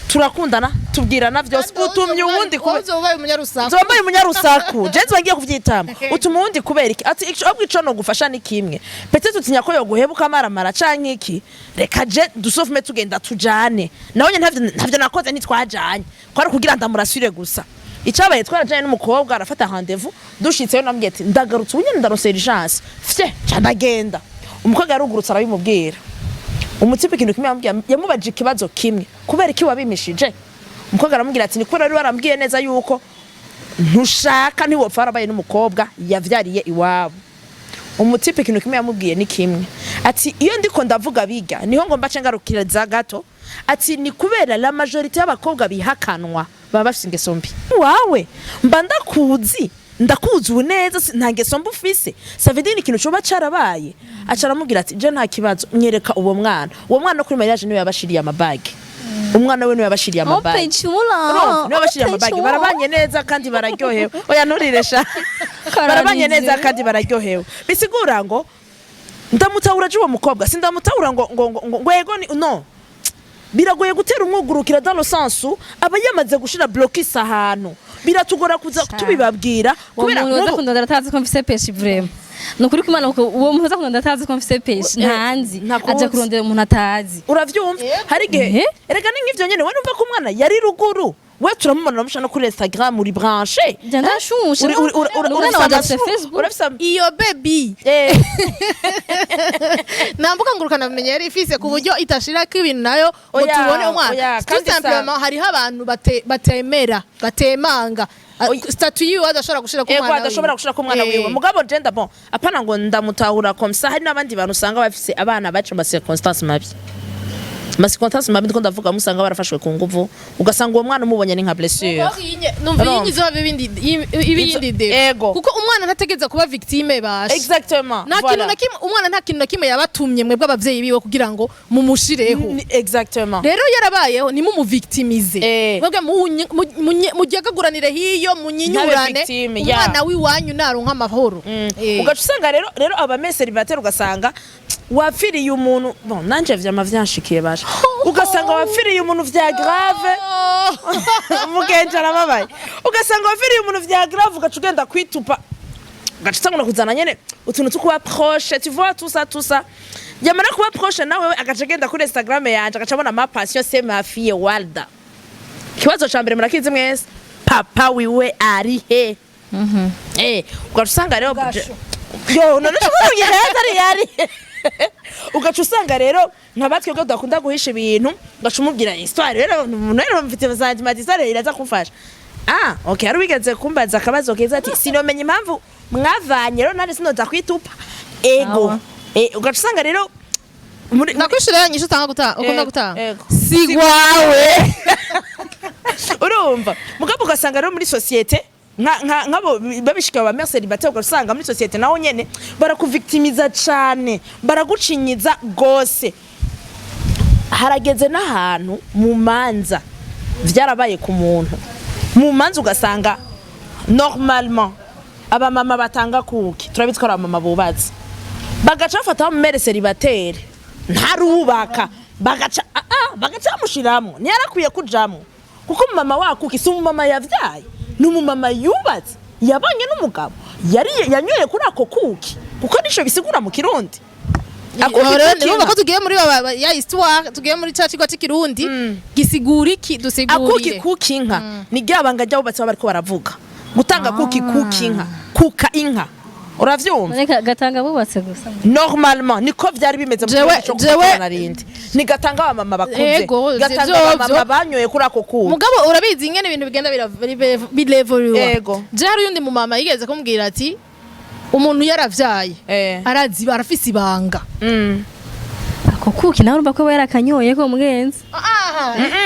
turakundana, tubwirana vyose, utumye uwundi kube ubaye umunyarusaku." Nzombaye umunyarusaku, je nziba ngiye kuvyitama. "Utuma uwundi kubera iki?" Ati: "Ahubwo ico nogufasha ni kimwe, peut-être utinya ko yoguhebuka amaramara canke iki, reka je dusofume tugenda tujane nawe." Nyene ntavyo nakoze, ntitwajanye, kwari kugira ndamurasire gusa. Icabaye, twarajanye n'umukobwa, arafata rendez-vous. Dushitseyo namubwiye ati: "Ndagarutse ubu nyene, ndarose urgence fye, ca ndagenda." Umukobwa yarugurutse arabimubwira. Umu type ikintu kimwe yamubwiye, yamubajije ikibazo kimwe: "Kubera iki wabimishije?" Umukobwa aramubwira ati: "Ni kubera wari warambwiye neza yuko ntushaka, ntiwopfa warabaye n'umukobwa yavyariye iwabo." Umu type ikintu kimwe yamubwiye ni kimwe, ati: "Iyo ndiko ndavuga biga niho ngomba nce ngarukiriza gato." Ati: "Ni kubera la majorité y'abakobwa bihakanwa baba bafise ingeso mbi. Wawe mba ndakuzi, ndakuzi ubu neza, nta ngeso mbi ufise. Ça veut dire ni ikintu coba carabaye." Aca aramubwira ati: "Je nta kibazo, nyereka uwo mwana." Uwo mwana no kuri mariage niwe yabashiriye amabage, umwana we niwe yabashiriye amabage. Urumva, niwe yabashiriye amabage. Barabanye neza kandi bararyohewe. Oya, nturire sha. Barabanye neza kandi bararyohewe. Bisigura ngo ndamutahura je uwo mukobwa, sindamutahura ngo yego ni no biragoye gutera umwugurukira dans le sens où aba yamaze gushira blocus ahantu, biratugora kuza tubibabwira. Uwo Kubera muntu uza kundondera atazi ko mfise peshi, vraiment, ni ukuri kw'Imana, kuko uwo muntu uza kundondera atazi ko mfise peshi, ntanzi, ntakuzi. Aja kurondera umuntu atazi. Uravyumva, hari igihe erega ni nk'ivyo nyene. We numva ko umwana yari ruguru, we turamubona, uramusha no kuri Instagram, uri branché. Nja ndashushe. Umwana Umwana wanje afise Facebook. Urafise Iyo baby nta mbuga ngurukana bumenyi yari ifise ku buryo itashirako ibintu nayo ngo Oya, tubone umwana. oya, Tout kandi simplement hariho abantu batemera, batemanga statut yiwe, adashobora gushira ku Ego, mwana. Adashobora gushira ku mwana wiwe. Mugabo je bon, apana ngo ndamutahura comme ça. Hari n'abandi bantu usanga bafise abana baca mu circonstances mabi, ma circonstances mabi ndiko ndavuga, musanga barafashwe ku nguvu, ugasanga uwo mwana umubonye ni nka blessure. Numva Urumva? iyi izoba ibindi, ibindi de Ego. kuko umwana ntategereza kuba victime basha. Exactement. Nta kintu na kimwe, umwana nta kintu na kimwe yabatumye mwebwe abavyeyi biwe kugira ngo mumushireho. Exactement. Rero yarabayeho, nimumuvictimize. Mwebwe mujyagaguranire hiyo, munyinyurane. Ntabe victime, ya. Umwana w'iwanyu naronka amahoro. Ugaca usanga rero aba mères célibataires, ugasanga wapfiriye umuntu. Bon, nanje vyama vyanshikiye basha, ugasanga wapfiriye umuntu vya grave, umugenzi arababaye, ugasanga wapfiriye umuntu vya grave, ugaca ugenda kwitupa, ugaca utangura kuzana nyene utuntu two kuba proche, tu vois, tout ça, tout ça. Yamara kuba proche nawe, we agaca agenda kuri Instagram yanje, agaca abona ma passion, c'est ma fille Walda. Ikibazo ca mbere murakizi mwese: "Papa wiwe ari he?" Ugaca usanga rero yo none ushobora kugira atari yari, ugaca usanga rero nka batwebwe tudakunda guhisha ibintu, ugaca umubwira histoire. Rero umuntu rero mfite sentiment, histoire iraza kumfasha. Ah, okay, hari wigeze kumbaza akabazo keza ati: "Sinomenya impamvu mwavanye." Rero nanje sinoza kwitupa ego. Awa. Ugaca usanga rero Nakwishura ya nyishu utanga gutanga, ukunda Ego, gutanga. Ego. Si gwawe. Urumva, mugabo ugasanga rero muri société nk'abo babishika ba mères célibataires, ugasanga muri société naho nyene barakuvictimiza cane, baragucinyiza gose. Harageze n'ahantu mu manza, vyarabaye ku muntu mu manza, ugasanga normalement abamama batanga kuki, turabizi ko ari abamama bubatse, bagaca bafata wa mère célibataire ntarubaka, bagaca bagaca bamushiramwo. Ntiyarakwiye kujamwo, kuko umumama wakuki si umumama yavyaye, ni umumama yubatse, yabanye n'umugabo, yari yanyoye kuri ako kuki, kuko nico bisigura mu Kirundi. Akuki Rero kuki urumva inka. ko tugiye muri ya histoire, tugiye muri ca kigo cy'ikirundi gisigura iki? Akuki Dusigurire. Kuki inka ni rya banga ry'abubatsi baba bariko baravuga, gutanga kuki, kuki inka, kuka inka, uravyumva? None gatanga bubatse gusa? Normalement niko vyari bimeze mu Jewe- gihugu co narindi nigatanga abamama bakuze, Ego, gatanga abamama banyoye kuri ako kuki. Mugabo urabizi ingene ibintu bigenda birevoluwa. Ego. Je hari uyundi mumama yigeze kumbwira ati umuntu yaravyaye arazi, arafise ibanga. Ako kuki nawe urumva ko aba yarakanyoye ko mugenzi.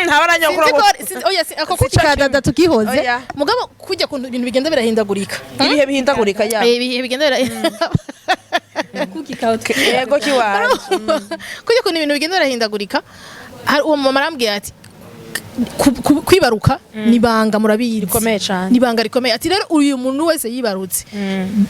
Ntabaranya kuri Sinzi ako oya, ako kuki Sico ka kimwe. dada tukihoze. Oya. Mugabo kujya kuntu ibintu bigenda birahindagurika. Ibihe bihindagurika ya. Ibihe bigenda Kuki kawe. Yego, kiwanje. Kujya kuntu ibintu bigenda birahindagurika, hari uwo mama arambwira ati kwibaruka ni banga, murabizi. Rikomeye cane. Ni banga rikomeye. Ati rero uyu muntu wese yibarutse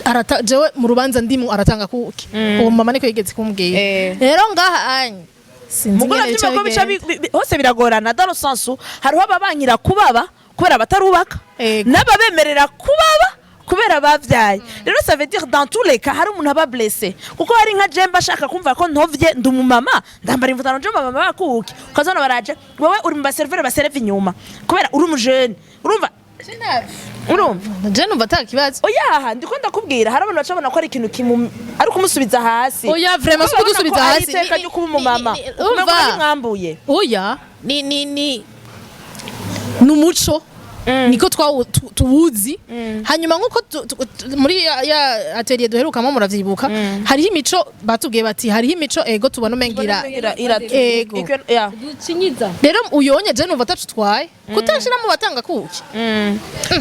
arata, jewe mu rubanza ndimu aratanga kuki. Uwo mama niko yigeze kumbwira. Rero ngaha anye sinzi Mugore ingene bica avyumva ko bica bigenda. hose biragorana dans le sens où hariho ababankira kubaba kubera batarubaka, Ego. n'ababemerera kubaba kubera bavyaye. Rero ça veut dire dans tous les cas hari umuntu aba blessé, kuko hari nka jemba ashaka kumva ko ntovye, ndi umumama, ndambara imvutano, je mama bakuki, ukazona baraje, wowe uri mu ba serveur baserva inyuma kubera uri umujene, urumva? Urumva? Je numva ata kibazo. Oyaha, ndiko ndakubwira, hari abantu baca babona ko ari ikintu ari kumusubiza hasi. Oya, vraiment, si Kuko babona kudusubiza ko ari hasi. iteka ryo kuba umumama. Umva. Umva, mwambuye. Oya, ni umuco, niko tuwuzi. Hanyuma nkuko muri ya atelier duherukamo, muravyibuka, hariho imico batubwiye bati hariho imico, ego, tubona umengira Ego. Ya. Ducinyiza. Rero uyonye, je numva atacutwaye kutashira mu batanga kuki.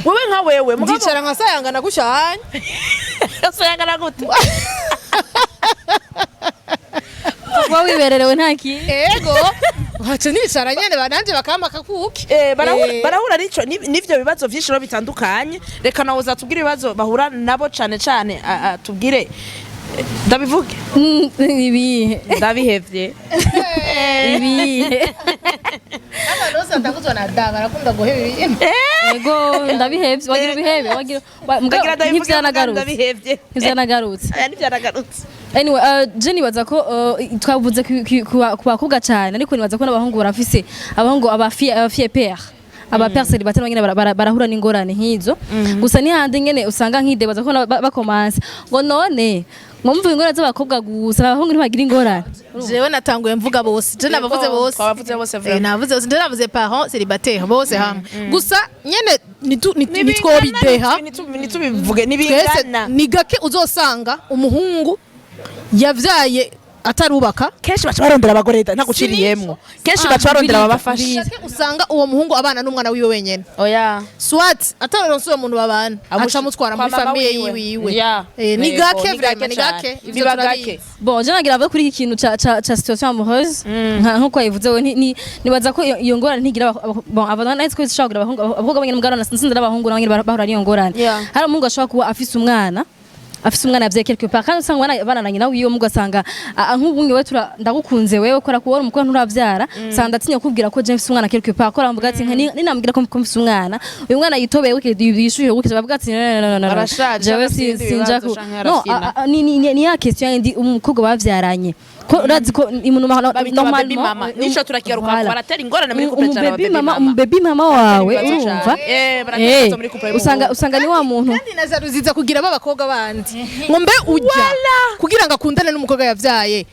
Wewe nka wewe, mugabo Ndicara nkasayangana gushanya. Usayangana gute? Kuba wibererewe nta kintu. Ego, waca nicara nyene, bananje bakampa akakuki. Barahura barahura n'ico n'ivyo bibazo vyinshi rero bitandukanye. Reka nawe uzatubwire ibibazo bahura nabo cane cane, tubwire. Ndabivuge? Ibihe? Ndabihevye. Ibihe? Abantu bose batanguzwa na da barakunda guheba ibintu. Ego, ndabihevye. Wagira ubihebe, wagira Ndagira ndabivuge, ntivyanagarutse. ndabihevye. Ntivyanagarutse. Aya, ntivyanagarutse. Anyway, je nibaza ko twavuze ku bakobwa cyane, ariko nibaza ko n'abahungu barafise, abahungu, abafille père, aba père célibataire nyene barahura n'ingorane nk'izo. Gusa ni handi nyene usanga nkidebaza ko bakomanse ngo none ngo mvuga ingorane z'abakobwa gusa, abahungu ntibagira ingorane. Jewe natanguye mvuga bose, je nabavuze bose. Twabavuze bose. Eh, navuze bose, nje navuze parents célibataires bose hamwe. Gusa nyene nitwobideha. Nitubivuge. Twese Nibingana. ni gake uzosanga umuhungu yavyaye atarubaka. Kenshi baca barondera abagore, ntaguciriyemwo, kenshi baca barondera ababafasha. Gake usanga uwo muhungu abana n'umwana wiwe wenyene. Oya. Soit ataronse uwo muntu babana, aca amutwara muri Kwa mama famille wiwe. yiwiwe. Ni Yego, gake, ni vraiment, ni cane. gake. Ivyo Biba turabizi. gake. Bon, je nagira avuga kuri iki kintu ca situation amoureuse, nkuko yabivuze we, nibaza ko iyo ngorane ntigira bon, abantu nahise ko ishobora kugira abahungu, abakobwa bonyene, mugabo nasinzi n'abahungu nabo nyene bahura n'iyo ngorane. Hari umuhungu ashobora kuba afise umwana yavyaye quelque part, kandi usanga bana na nyina wiwe, mugasanga nk'ubu ngewe tura ndagukunze wewe, kora kubona umukobwa nturavyara, usanga ndatinya kukubwira ko je mfise umwana quelque part, ko aramvuga ati ninambwira ko mfise umwana, uyu mwana yitobeye gutya, yishuye gutya, bavuga ati no, no, no, no, no. Arashaje, Jewe afise ibindi sinja bibazo ku canke no arafyina. ni ya question yindi, umukobwa bavyaranye, ko urazi ko umuntu Babita aba baby normalement mama, nico turakigaruka. Voilà. Baratera ingorane muri couple cyane, aba Umubaby mama, umubaby mama wawe, ibibazo urumva? cane. Baratera ibibazo muri couple Usanga y'umuhungu. usanga ni wa muntu Kandi na jalousie kugira b'abakobwa bandi, ngo mbe ujya kugira ngo akundane n'umukobwa yavyaye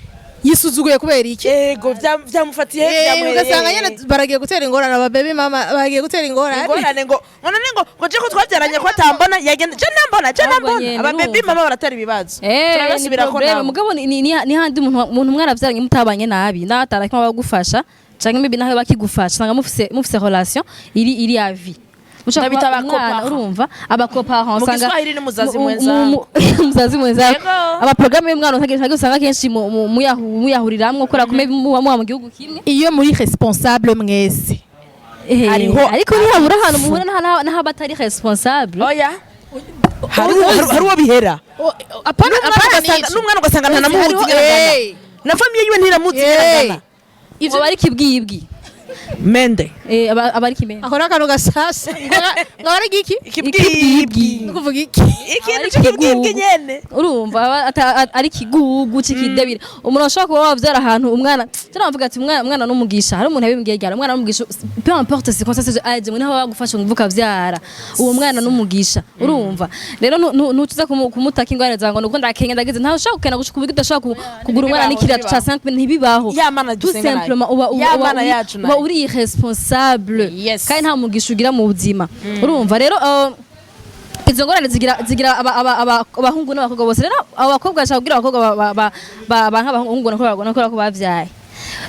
yisuzuguye kubera iki? Yego, vyamufatiye. Ugasanga nyene baragiye gutera ingorane, aba baby mama baragiye gutera ingorane. Ingorane, ngo none ngo je ko twabyaranye, ko atambona, yagenda je nambona, je Ahubwo nambona. nyene, Aba baby urumva. mama baratera ibibazo. Ni Turabasubirako problème. nabo. Mugabo ni handi umuntu mwaravyaranye mutabanye nabi, nawe bagufasha canke maybe nawe bakigufasha, usanga mufise relation iri à vie. Mushobora Ndabita kuba umwana, abacoparents. urumva, abacoparents Mu usanga Giswahili ni muzazi mwenzangu. Muzazi mwenzangu. Yego. Abaprogrammes y'umwana usanga kenshi muyahuriramwo kubera ko maybe muba mu gihugu kimwe. Iyo muri responsable mwese. Ariko ntihabura ahantu muhura n'aho batari responsable. Oya, hari uwo bihera. Apana, apana. N'umwana ugasanga ntanamuzi ngeragana, na famille yiwe ntiramuzi ngeragana. Ivyo bari kibwibwi. Mende. Aba ari kimende. Akora akantu gashasha ngo ari giki? Ikibwibwi. Ni ukuvuga iki? Ikintu Ari c'ikibwibwi ikigugu. nyene. Urumva, aba ari ikigugu c'ikidebire. Umuntu ashobora kuba wavyara ahantu umwana, cyangwa bavuga ati umwana n'umugisha. Hari umuntu yabimbwiye ryari, umwana n'umugisha, peu importe circonstances age ngo niho bagufasha ngo uvuka vyara, uwo mwana n'umugisha. Urumva rero ntutuza kumutaka ingorane zawe ngo nuko ndakenye ndagize, ntawe ushobora kukena gushika uburyo udashobora kugura umwana Ntibibaho, n'ikirato ca ntibibaho. 5 ntibibaho. Ya Mana Tout dusenga nayo. simplement uba Ya Mana yacu uba nayo. uri irresponsable. Kandi nta mugisha ugira mu buzima. Urumva rero, izo ngorane zigira abahungu n'abakobwa bose. Rero abo bakobwa bashaka kubwira abakobwa ba nk'abahungu nako babona ko bavyaye,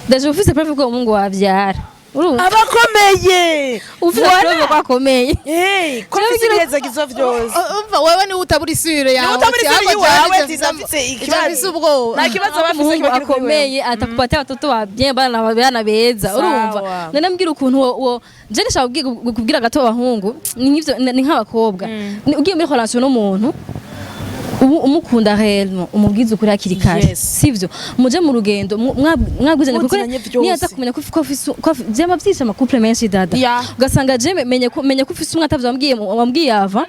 déjà ufise preuve ko umuhungu wavyara, urumva? Abakomeye. Ufise preuve ko akomeye. Hey, ko mfise ibihezagizo vyose. Umva, wewe niwe utabura isure yawe. Niwe utabura isura yiwawe, ati ndafise ikibazo. Mfise ubwoba. Nta kibazo bafise. Umuhungu Kiba kiri kuri wewe. akomeye atakupatia watoto wa bien, bana beza. Sawa. Urumva, none mbwira ukuntu uwo je nishaka kubwira gato abahungu, ni nk'ivyo, ni nk'abakobwa. Ugiye muri relation n'umuntu ubu umukunda réellement, umubwiza ukuri hakiri kare. Sivyo? Muje mu rugendo mwabwizanye, kuko Muziranye vyose. niyaza kumenya ko vyama vyishe ama couple menshi dada. Ugasanga je menye ko ufise umwe atavyo wambwiye ava.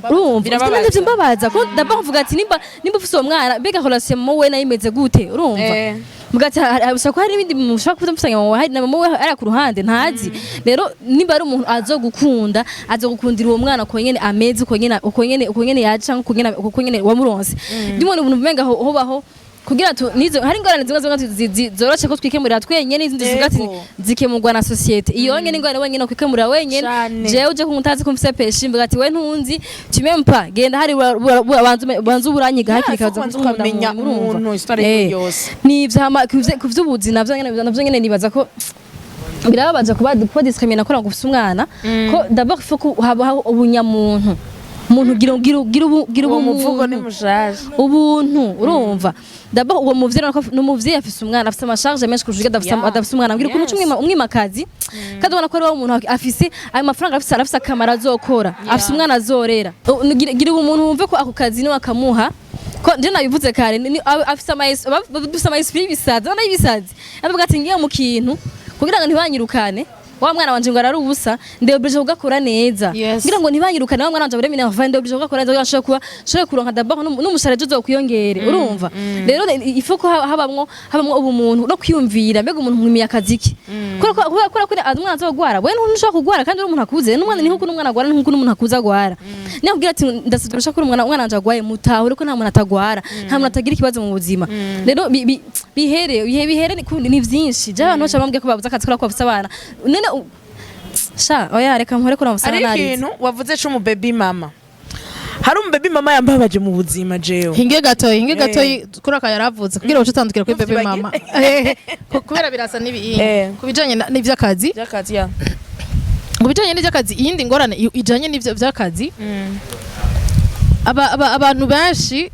Urumva? Birababaza. Ufite mbabaza ko d'abord mvuga ati nimba ufise uwo mwana, mbega relation wowe nayo imeze gute? Urumva? Mugati ushobora kuba hari n'ibindi mushobora kuba mufitanye, mama hari na mama we ari ku ruhande ntazi. Rero nimba ari umuntu azogukunda, azogukundira uwo mwana uko nyene ameze, uko nyene yaje canke uko nyene wamuronse. Ndimwe ubuntu umenga hobaho kugira tu nizo hari ingorane zimwe zimwe zoroshe ko twikemurira twenyene, izindi zivuga ati zikemurwa na société. Iyo nyene ingorane wenyene kwikemurira wenyene. Cane. Jewe uje kuntazi ko mfise peshi, mvuga ati we ntunzi, tu m'aimes pas, genda hari banza uburanyiga hakiri kare. Kubanza ukamenya umuntu, histoire yiwe yose. Nivyo. Hama kuvy'ubuzi navyo nyene nibaza ko birababaza kuba discriminer ko ngo ufise umwana, ko d'abord il faut ko habaho ubunyamuntu, umuntu gira Uwo muvugo ubumuntu. Ni mushaje. Ubuntu, urumva, d'abord uwo muvyeyi urabona ko ni umuvyeyi afise umwana, afise ama charges menshi kurusha urya adafise adafise umwana. Mbwira ukuntu uca umwimakazi kandi ubona ko ari wowe umuntu afise ayo mafaranga, arafise akamaro azokora, afise umwana azorera. Gira ubumuntu, wumve ko ako kazi niwe akamuha, ko nje nabivuze kare, dufise ama esprit y'ibisazi, abana y'ibisazi avuga ati ngiye mu kintu kugira ngo ntibanyirukane, wa mwana wanje ngo arari ubusa, ndoblige kugakora neza kugira ngo ntibanyirukane, wa mwana wanje abure minerval, ndoblige kugakora neza kugira ngo nshobore kuronka d'abord n'umushahara ejo uzokwiyongere. Urumva rero il faut ko habamwo ubumuntu no kwiyumvira: mbega umuntu mwimiye akazi ke? Kubera ko umwana azogwara, we ntushobora kugwara kandi uri umuntu akuze, n'umwana ni nkuko n'umwana agwara, ni nkuko n'umuntu akuze agwara. Niyo ati ndasabye urusha ko umwana wanje agwaye, mutahure ko nta muntu atagwara, nta muntu atagira ikibazo mu buzima. Rero bihere bihere ni vyinshi. Je abantu baca bambwiye ko babuze akazi kubera ko bafise abana. None sha oya, reka mpore ko namusana Hari narize. ikintu wavuze c'umubebi mama. Hari umubebi mama yambabaje mu buzima jewe. Hinge gatoyi, hinge gatoyi kuri aka yaravuze kugira ngo utandukire kuri bébé mama. Kubera birasa n'ibi ku bijanye n'ivy'akazi. By'akazi ya. Ku bijanye n'ivy'akazi, iyindi ngorane ijanye n'ivyo vy'akazi, abantu benshi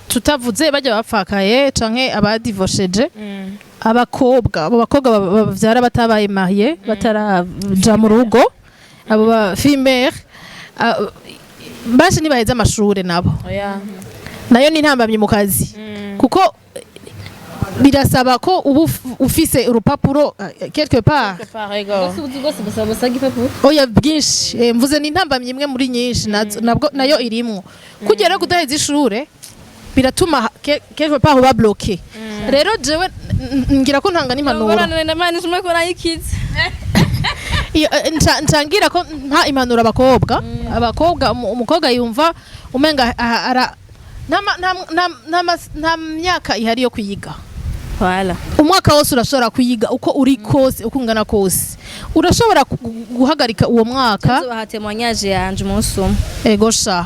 tutavuze bajya bapfakaye canke abadivosheje, abakobwa, abo bakobwa bavyara batabaye marié, bataraja mu rugo, abo ba fille-mère benshi ntibaheze amashure nabo. Oya. Nayo ni intambamyi mu kazi, kuko birasaba ko uba ufise urupapuro quelque part. Ubuzi bwose busaba igipapuro. Oya, bwinshi. Mvuze ni intambamyi imwe muri nyinshi, nabwo nayo irimwo. Kugera rero kudaheza ishure biratuma quelque part uba bloqué. Rero jewe ngira ko ntanga n'impanuro. Ngorane na mani shumwe ko nayikize. Iyo, ncangira ko mpa impanuro abakobwa, umukobwa yumva umenga ara nta myaka ihari yo kwiga. Voilà. Umwaka wose urashobora kuyiga, uko uri kose, uko ungana kose urashobora guhagarika uwo mwaka. Tuzobaha témoignage yanje umunsi umwe. Ego sha,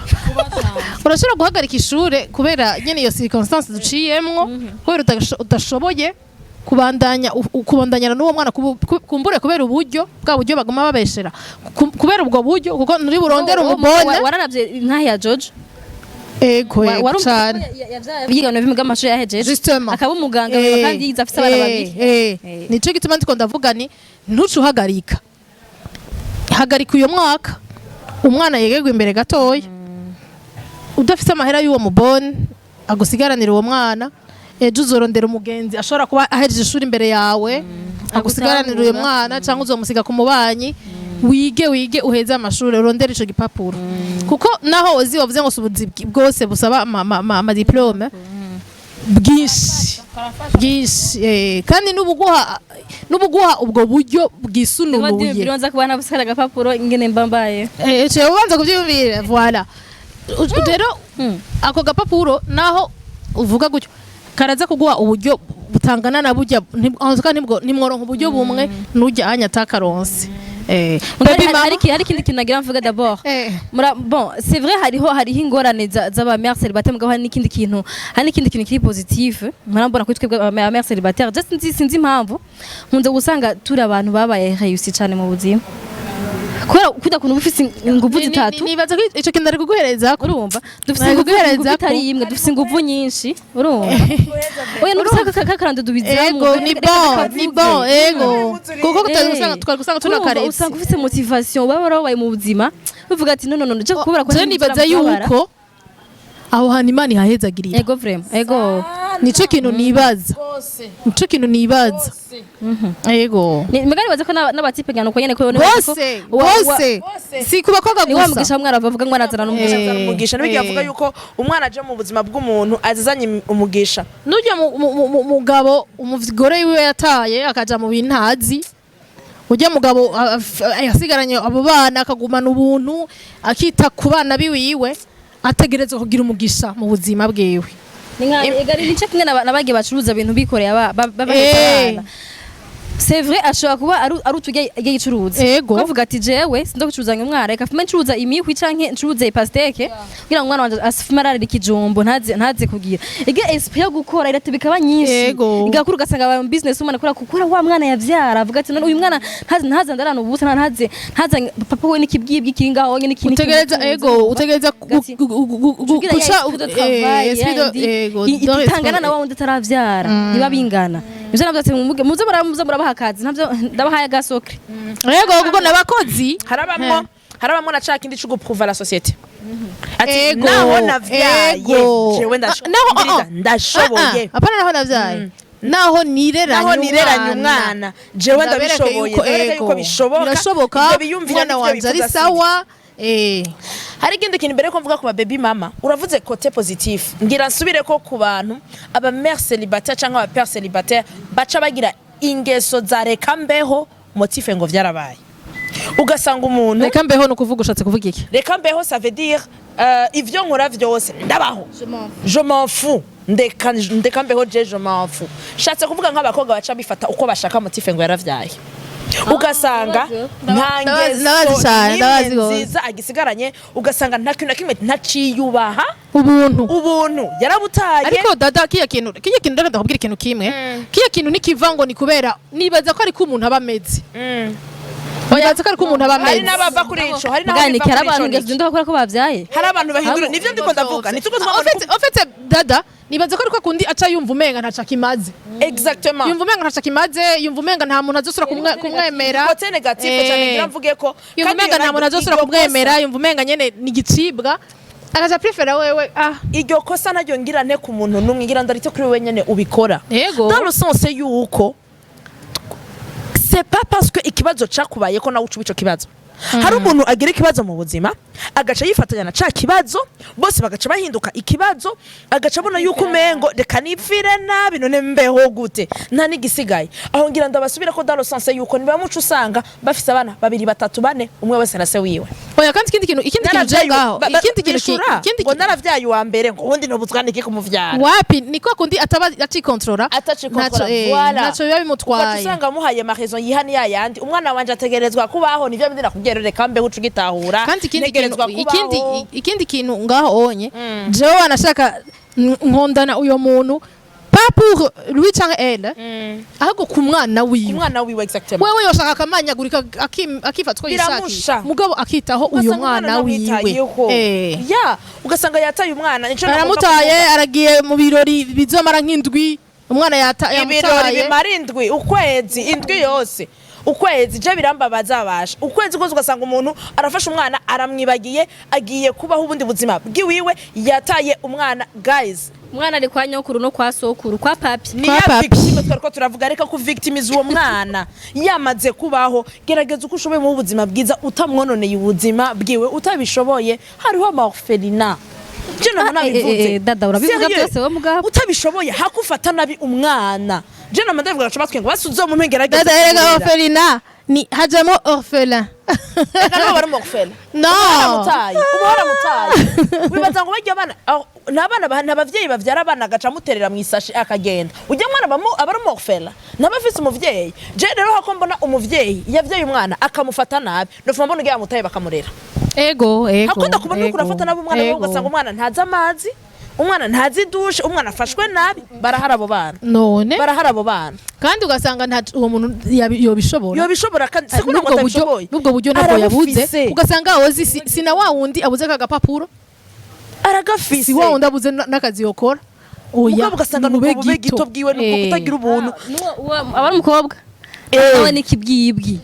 urashobora guhagarika ishure kubera nyene iyo circonstance duciyemwo, kubera udashoboye kubandanya kubandanyana n'uwo mwana, kumbure kubera uburyo, bwa buryo baguma babeshera. Kubera ubwo buryo, kuko nturi burondere umubone. Wararavye intahe ya Jojo? Ego, ego. Warumva Cane. Yiga no bimuga amashuri yahejeje, Justement. akaba umuganga, kandi yize afise abana babiri. Nico gituma ndiko ndavuga ni ntuce uhagarika, hagarika uyo mwaka, umwana yegerwe imbere gatoya. Udafite amahera y'uwo mubone agusigaranira uwo mwana, ejo uzorondera umugenzi ashobora kuba ahejeje ishuri imbere yawe agusigaranira uyo mwana, cyangwa uzomusiga ku mubanyi. Wige, wige, uheze amashuri, urondere ico gipapuro, kuko naho uzi wavuze ngo si ubuzi bwose busaba ama diplôme, bwinshi bwinshi, kandi n'ubuguha ubwo buryo bwisununuye. Bironza kuba nabusara agapapuro ingene mba mbaye. Ciye ubanza kuvyiyumvira, voilà. Rero ako gapapuro, naho uvuga gutyo, karaza kuguha uburyo butangana na burya en tout cas nibwo nimworonka uburyo bumwe n'urya anya atakaronse. Baby mama. Hari ikindi kintu nagira mvuga d'abord. Bon, c'est vrai, hariho ingorane z'aba mères célibataires, mugabo hari n'ikindi kintu kiri positif murambona kuri twebwe aba mères célibataires. Just sinzi impamvu nkunze gusanga turi abantu babaye réussi cyane mu buzima, kubera kuda kuntu uba ufise inguvu zitatu. Nibaza ko ico kintu ari kuguhereza ko Urumva, dufise Nari inguvu, kuguhereza inguvu itari imwe, dufise inguvu nyinshi. Urumva, oya, nubisa kakarando dubizamo. Ego, ni bon, ni bon, ego, kuko twari gusanga Urumva, tunakaretse. Usanga ufise motivation, waba warabaye mu buzima uvuga ati non, non, non, je kubera ko Je nibaza yuko aho hantu Imana ihahezagirira. Ego, vraiment, ego. Nico kintu nibaza, nico kintu nibaza, yego. Mugani baze ko n'abatipe ngano uko nyene ko Bose bose, si ku bakobwa ni wa gusa. Mugisha w'umwana bavuga ngo arazana n'umugisha. Azana umugisha. Nibyo avuga yuko umwana aje mu buzima bw'umuntu azizanye umugisha. Nujya mugabo umugore wiwe yataye akaja mu bintazi, ujya mugabo yasigaranye abo bana, akagumana ubuntu, akita ku bana biwiwe, ategerezwa kugira umugisha mu buzima bwiwe. Ni nka egari nice kumwe n'abagiye bacuruza ibintu bikoreye babahetse abana. C'est vrai, ashobora kuba ari uturya agiye yicuruza. Bavuga ati: "Jewe sinda gucuruzanya umwana, reka fume ncuruza imihwi canke ncuruze pastèque kugira ngo umwana wanje afume ararira ikijumbo, ntaze kugira ige." Esprit yo gukora irate bikaba nyinshi. Igakura ugasanga aba business woman akora gukora wa mwana yavyara, avuga ati: "None uyu mwana ntaze ndarana ubusa, ntaze papa we n'ikibwibwi kiri ngaho nyene iki." Utegereza, ego, utegereza Kugira guca ya esprit de travail, esprit yandi, ego, itangana na wa wundi ataravyara, ntiba bingana. Ivyo navyo ati muge muze murabaha akazi, navyo ndabahaye agasokre. Ego, kuko n'abakozi Harabamwo na ca kindi co guprouva la société, ati: Ego, "Naho navyaye, ego. jewe Ah, naho ndashoboye, ah, ah. ndashoboye." Ah, ah, apana naho navyaye, naho nireranye. Naho nireranye umwana, jewe Ndabereke ndabishoboye, ndabereke ego, yuko bishoboka. Birashoboka. Ivyo biyumvira Umwana n'ivyo wanje ari bifuza si sawa. Hari ikindi kintu mbere ko mvuga ku ba baby mama. Uravuze côté positif, ngira nsubire ko ku bantu aba mère célibataire cyangwa aba père célibataire baca bagira ingeso za reka mbeho, motif ngo vyarabaye, ugasanga umuntu Reka mbeho ni ukuvuga, ushatse kuvuga iki? Reka mbeho, ça veut dire ivyo nkora vyose ndabaho, je m'en fous, ndeka mbeho, je m'en fous. Shatse kuvuga nk'abakobwa baca bifata uko bashaka, motif ngo yaravyaye, ugasanga nta Ndabazi ngeso cane, ndabazi n'imwe gose. nziza agisigaranye, ugasanga nta kintu na kimwe, ntaciyubaha. Ubuntu. Ubuntu yarabutaye. Ariko dada, kiya kintu ndakunda kubwira ikintu kimwe, kiya kintu nikiva ngo ni kubera nibaza ko ariko umuntu aba ameze, nibaza ko ariko umuntu aba Hari ameze. n'abava kuri ico, hari n'aho Mugani biva hari kuri abantu ico. ingeso zinduka kubera ko bavyaye. Hari abantu bahindura, nivyo ndiko ndavuga, nituko twabona. En fait, dada, nibaza ko ariko kundi aca yumva umenga ntaco akimaze. Exactement. Yumva umenga ntaco akimaze, yumva umenga nta muntu azosubira kumwemera. Côté négatif cyane ngira mvuge ko Yumva kandi umenga iyo nta muntu azosubira iryo kumwemera, yumva umenga nyene ni igicibwa, akaja préféra wewe ah. Iryo kosa naryo ngira nte ku muntu n'umwe, ngira ndarite kuri wewe nyene ubikora. Yego. Dans le sens yuko c'est pas parce que ikibazo cakubaye ko nawe uca ico kibazo. Hari umuntu agira ikibazo mu buzima, agaca yifatanya na ca kibazo, bose bagaca bahinduka ikibazo, agaca abona yuko umengo reka nipfire nabi, none mbeho gute, nta n'igisigaye. Aho ngira ndabasubira ko dans le sens yuko niba muco usanga bafise abana babiri, batatu, bane, umwe wese na se wiwe. Oya, kandi ikindi kintu je ngaho, ikindi kintu Bishura, ikindi ngo naravyaye uwa mbere, ngo ubundi nobuzwa niki kumuvyara. Wapi, ni kwa kundi ataba acikontorora. Atacikontorora, Ntaco, voilà. ntaco biba Ugaca bimutwaye. usanga amuhaye marezo yihani yayandi: "Umwana wanje ategerezwa kubaho." Nivyo bindi nakubwiye rero, reka mbeho uca ugitahura. Kandi ikindi kintu Ntegerezwa ikindi kubaho. Ikindi kintu ngaho onye, jewe wanashaka nkondana uyo muntu, pas pour lui canke elle, ahubwo ku mwana wiwe. Umwana wiwe, exactement. Wewe yoshaka akamanyagurika, akifatwa Biramusha. yishakiye, mugabo akitaho uyo Ugasanga mwana wiwe. ntamwitayeho. Ya, ugasanga yataye umwana. Nico nagomba Aramutaye, kuvuga. aragiye mu birori bizomara nk'indwi, umwana Ibirori yamutaye. bimara indwi, ukwezi, indwi yose, ukwezi, je birambabaza abasha ukwezi kose. Ugasanga umuntu arafashe umwana aramwibagiye, agiye kubaho ubundi buzima bwiwiwe, yataye umwana, guys. Umwana ari kwa nyokuru no kwa sokuru, kwa papi. Ni Kwa ya papi. victime twariko turavuga. Reka ku victimize uwo mwana yamaze kubaho. Gerageza uko ushoboye mu buzima bwiza utamwononeye ubuzima bwiwe. Utabishoboye, hariho ama orphelinat. Je nabona Ah, nabivuze. dada, urabivuga Sérieux? byose wowe mugabo. Utabishoboye, hakufata nabi umwana. Je nama ndabivuga, gaca batwenga, basi uzomume ngerageze Dada, erega kumurera. orphelinat ni hajamo orphelin. Reka nabo bari mu orphelin. No. Waramutaye, uba waramutaye, wibaza ngo bajya abana ni abana ni abavyeyi bavyara abana, agaca amuterera mu isashi akagenda. Ujya mwana aba ari umu orphelin, ntaba afise umuvyeyi. Je rero hako mbona umuvyeyi yavyaye umwana akamufata nabi, nofuma mbona ugiye yamutaye bakamurera. Ego. Hakunda kubona uriko urafata nabi umwana wawe, ugasanga umwana ntazi amazi, umwana ntazi douche, umwana afashwe nabi. Barahari abo bana. None Barahari abo bana. Kandi ugasanga nta uwo muntu yobishobora. Yobishobora, kandi si kugira ngo N'ubwo buryo atabishoboye. n'ubwo buryo ntabwo yabuze. Arabufise. Ugasanga ozi si na wa wundi abuze aka gapapuro, Aragafise. si wa wundi abuze n'akazi yokora, oya. Mugabo ugasanga ni ni ubwo bube gito bwiwe, ni ubwo kutagira ubuntu. Aba ari umukobwa. Nawe ni kibwibwi.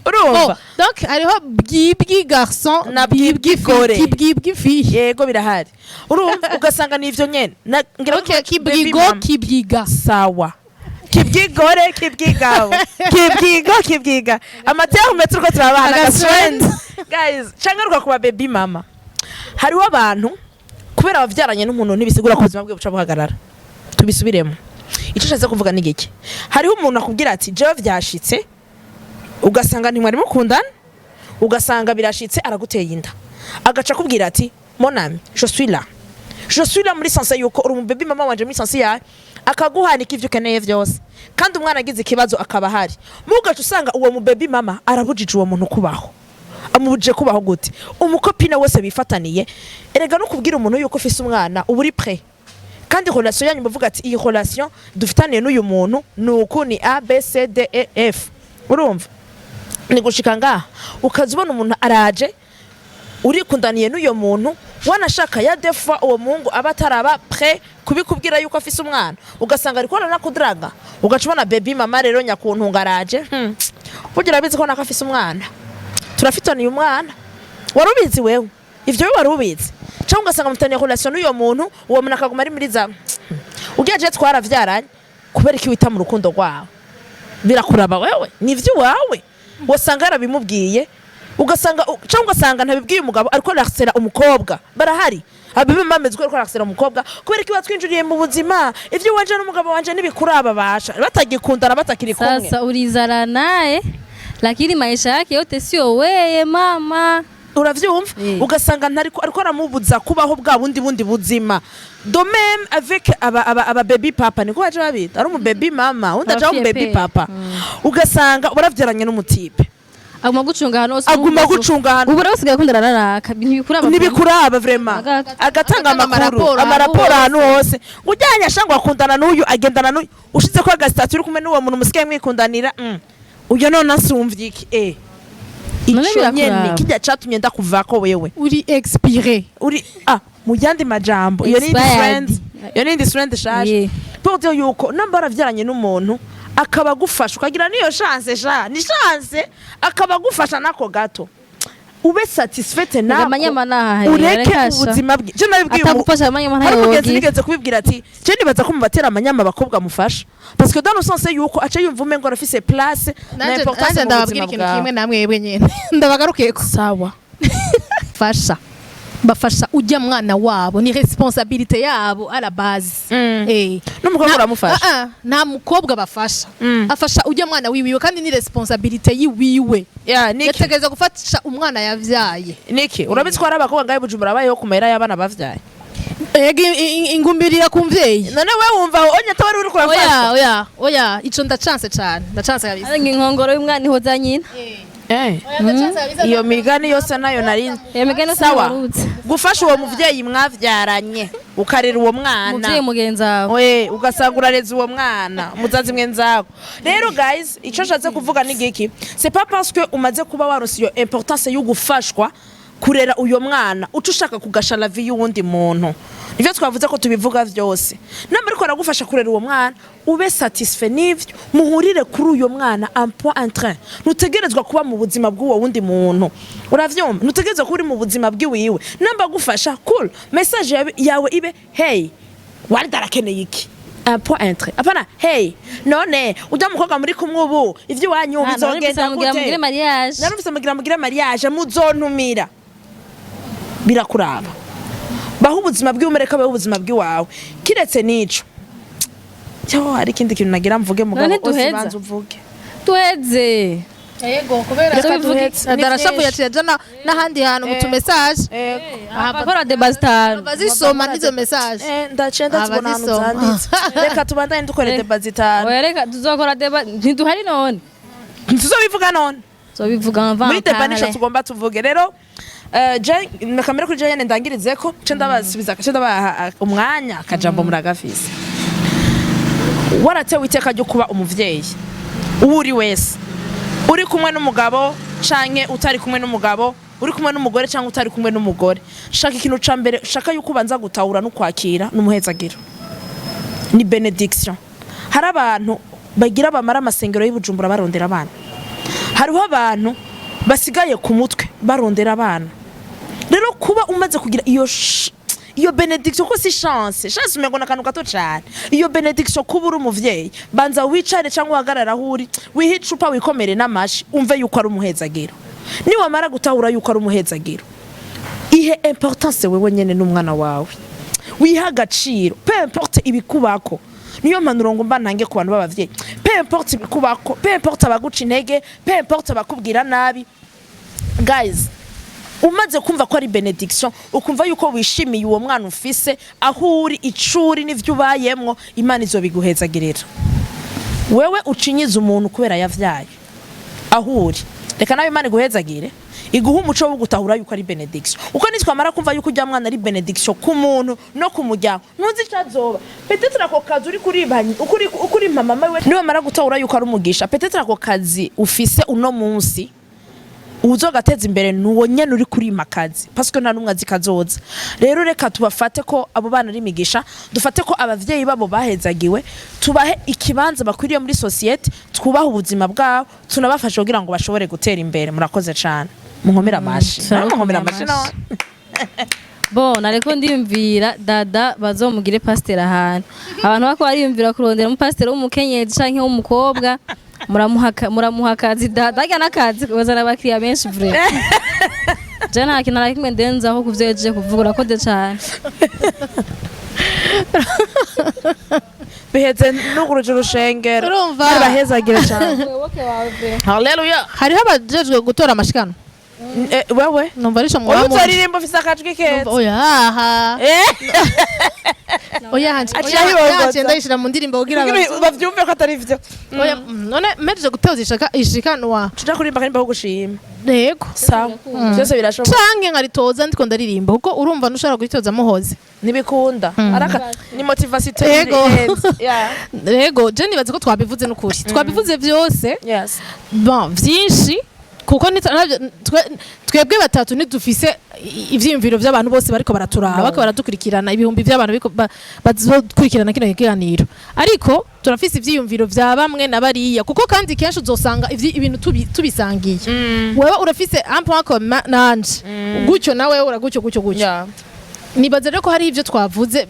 Urumva? Oh, donc hariho bwibwi garçon Na bwibwi gore. Kibwibwi fille. Yego, birahari. Urumva, ugasanga ni ivyo nyene. Ngira Okay, baby kibwigo, mama. kibwiga. Sawa, kibwigore, kibwigabo, kibwigo, kibwiga, amaterume turiko turabana. Agatrend. Agatrend, guys. Cangaruka kuba baby mama, hariho abantu kubera bavyaranye n'umuntu ntibisigura ko ubuzima bwe buca buhagarara. Tubisubiremo, ico nshatse kuvuga ni giki? Hariho umuntu akubwira ati jewe vyashitse, ugasanga ntimwari mukundana, ugasanga birashitse araguteye inda, agaca akubwira ati mon ami, je suis là, je suis là, muri sens yuko uri umubaby mama wanje, muri sens yawe akaguhanika ivyo ukeneye vyose, kandi umwana agize ikibazo akaba ahari. Mugaca usanga uwo mu baby mama arabujije uwo muntu kubaho. Amubujije kubaho gute? Umucopine wese bifataniye, erega no kubwira umuntu yuko ufise umwana uba uri prêt, kandi relation yanyu muvuga ati iyi relation dufitaniye n'uyu muntu ni uku, ni A B C D E F. Urumva, ni gushika ngaha ukaza ubona umuntu araje, urikundaniye n'uyo muntu, wanashaka ya des fois uwo muhungu aba ataraba prêt kubikubwira yuko afise umwana, ugasanga ariko aranakudraga, ugaca ubona baby mama rero nyakuntunga araje, burya urabizi ko nako afise umwana, turafitaniye umwana, wari ubizi wewe ivyo? We wari ubizi? Cyangwa ugasanga mufitaniye relation n'uyo muntu, uwo muntu akaguma ari muri za ugiye je twaravyaranye. Kubera iki wita mu rukundo rwawe? Birakuraba wewe, ni ivy'iwawe. Wasanga yarabimubwiye, ugasanga cyangwa ugasanga ntabibwiye umugabo, ariko arasera umukobwa. Barahari abibe bameze ko ariko arasera umukobwa. Kubera iki batwinjiriye mu buzima? Ivyo wanje n'umugabo wanje ntibikuraba, basha batagikundana, batakiri kumwe. Sasa ulizala naye lakini maisha yake yote sio weye mama. Uravyumva? Ugasanga ntariko ariko aramubuza kubaho bwa bundi buzima. De même avec aba baby papa, niko baje babita, ari umu baby mama undi aja umu baby Aba papa, ugasanga uravyaranye n'umutipe aguma gucunga ahantu hose. Aguma gucunga ahantu. Ubu rero usigaye akundana naraka ntibikuraba. Ntibikuraba vraiment. Agatanga Agatanga amakuru, amaraporo amaraporo ahantu ahantu hose, ngo ujyanye ashanga akundana n'uyu, agendana n'uyu, ushize ko agasitati uri kumwe n'uwo muntu musigaye mwikundanira, uyo none asumvye iki? None Ico birakuraba. nyene kijya catumye ndakuvako wewe. Uri expiré. Uri mu yandi majambo iyo ni indi Expired. friend, iyo ni indi friend ishaje. Pour dire yuko namba waravyaranye n'umuntu akaba agufasha, ukagira n'iyo chance, sha ni chance, akaba agufasha nako gato, ube satisfaite nako, Amanyama naha ureke ubuzima bwe. Je nabibwiye atagufasha amanyama hari umugenzi ntayogi. nigeze kubibwira ati je nibaza ko mubatera amanyama abakobwa mufasha, parce que dans le sens yuko aca yumva umengo arafise place na nanje importance nanje mu ndababwira buzima ikintu bwawe. Kimwe namwebwe nyene ndabagarukiyeko. Sawa. Fasha, bafasha ujya mwana wabo, ni responsabilité yabo à la base. N'umukobwa uramufasha? Ah, ah, nta mukobwa bafasha. Afasha ujya mwana wiwiwe, kandi ni responsabilité yiwiwe. Yeah, Niki. Yategereza gufasha umwana yavyaye. Niki, urabizi ko hari abakobwa ngahe Bujumbura babayeho ku mahera y'abana bavyaye? Ega ingumbirira ku mvyeyi. None we wumva onye ataba uri Oya. kurafasha? Oya, oya, ico ndacanse cane, ndacanse kabisa. Ariko inkongoro y'umwana ihoza nyina. Oya, ndacanse kabisa. Iyo migani yose nayo nari Iyo migani yose Sawa. ntiwarutse. Gufasha uwo muvyeyi mwavyaranye, ukarera uwo mwana, Umuvyeyi mugenzi wawe. we ugasanga urareze uwo mwana muzazi mwenzako. Rero guys, ico nshatse kuvuga ni giki? C'est pas parce que umaze kuba waronse iyo importance yo gufashwa kurera uyo mwana uca ushaka kugasha la vie y'uwundi muntu. Nivyo twavuze ko tubivuga vyose. Namba ariko aragufasha kurera uwo mwana, ube satisfait n'ivyo, muhurire kuri uyo mwana, un point, un trait. Ntutegerezwa kuba mu buzima bw'uwo wundi muntu, uravyumva? Ntutegerezwa kuba uri mu buzima bw'iwiwe. Namba agufasha, cool, message yawe ibe hey, warida arakeneye iki, un point, un trait. Apana hey, none ujya mukobwa muri kumwe ubu ivy'iwanyu bizogenda mugira mugire gute? Mariage. Narumvise mugira mugire mariage, muzontumira. Birakuraba, baho ubuzima bwiwe, umureka abeho ubuzima bw'iwawe. Kiretse n'ico cyo, hari ikindi kintu nagira mvuge, mugabo None ose duheza? banza uvuge. Tuheze. Yego, kubera Reka Tubivuge. duheze. Ni darashavuye, vyinshi. yaciye aja n'ahandi hantu mu tumessage. Abakora débat zitanu. Bazisoma n'izo message. Ndaciye ndazibona ahantu Abazisoma. zanditse. Reka tubandanye dukore débat zitanu. Oya, reka tuzokora débat, ntiduhari none. Tuzobivuga none. Tuzobivuga mva. Muri débat nico tugomba tuvuge. Rero nakamere kuri Jane, ndangirize ko nce ndabasubiza, nce ndabaha umwanya, akajambo muragafise. Waratewe iteka ryo kuba umuvyeyi, uwo uri wese, uri kumwe n'umugabo canke utari kumwe n'umugabo, uri kumwe n'umugore canke utari kumwe n'umugore, shaka ikintu ca mbere, shaka yuko ubanza gutahura no kwakira n'umuhezagiro, ni bénédiction. Hari abantu Bagira bamara amasengero y'Ibujumbura barondera abana. Hariho abantu basigaye ku mutwe barondera abana. Rero kuba umaze kugira iyo bénédiction, ko si chance, chance umengo n'akantu gato cyane, iyo bénédiction, kuba uri umuvyeyi, banza wicare cyangwa uhagarara aho uri, wihe icupa, wikomere n'amashi, umve yuko ari umuhezagiro. Niwamara gutahura yuko ari umuhezagiro, ihe importance wewe nyene n'umwana wawe, wiha agaciro, peu importe ibikubako. Niyo mpanuro ngo mba ntange ku bantu b'abavyeyi: peu importe ibikubako, peu importe abaguca intege, peu importe abakubwira nabi, guys, umaze kumva ko ari bénédiction, ukumva yuko wishimiye uwo mwana ufise, aho uri, icuri n'ivyo ubayemwo, Imana izobiguhezagirira. Wewe ucinyiza umuntu kubera yavyaye, aho uri, reka nawe Imana iguhezagire, iguhe umuco wo gutahura yuko ari bénédiction. Uko nitwamara kumva yuko ujya mwana ari bénédiction ku muntu no ku muryango, ntuzi icyo azoba. Peut-être ako kazi uri kuribanya, ukuri mama we, niwamara gutahura yuko ari umugisha, peut-être ako kazi ufise uno munsi uzogateza imbere nuwo nyene uri kurima akazi, parce que nta numwe azi kazoza. Rero reka tubafate ko abo bana ari imigisha, dufate ko abavyeyi babo bahezagiwe, tubahe ikibanza bakwiriye muri société, twubahe ubuzima bwabo, tunabafashe kugira ngo bashobore gutera imbere. Murakoze cane, munkomere amashi. Turagukomera. Munkomere amashi. Amashi. None Bon, nareko ndiyumvira dada bazomugire pasiteri ahantu abantu bako bariyumvira kurondera umupasiteri w'umukenyezi canke w'umukobwa. Muramuha akazi dada, arya n'akazi bazana abakiriya benshi. Vraiment, je nta kintu na kimwe ndenzaho kuvyo yaje kuvuga. Urakoze cane. Biheze nuguruje urushengero. Urumva? Barahezagira cane, haleluya. Hariho abajejwe gutora amashikano. Wewe Numva arico wowe mwaba muzi. Utaririmba, ufise akajwi keza. Oya aha. Oya hanje. Aciye Oya ahibongoza. hanje, ndayishira mu ndirimbo kugira Kugira bavyumve ko atari vyo. Oya, none mpejeje gutoza ishikanwa. Tuja kuririmba akarimba ko gushima. Yego. Sawa, byose birashoboka. Canke nkaritoza ndiko ndaririmba, kuko urumva ntushobora kuritoza muhoze. Ntibikunda. Araka ni motivation. Yego. Irenze. Yeah. Rego je nibaze ko twabivuze n'ukuri, twabivuze vyose. Yes. Bon, vyinshi, kuko twebwe batatu ntidufise ivyiyumviro vy'abantu bose bariko baraturaba, bariko baradukurikirana, ibihumbi vy'abantu bariko bazokurikirana kino kiganiro, ariko turafise ivyiyumviro vya bamwe na bariya, kuko kandi kenshi uzosanga ibintu tubisangiye. Wewe urafise un point commun nanje gutyo, nawe ura gutyo gutyo gutyo. Nibaza rero ko hari ivyo twavuze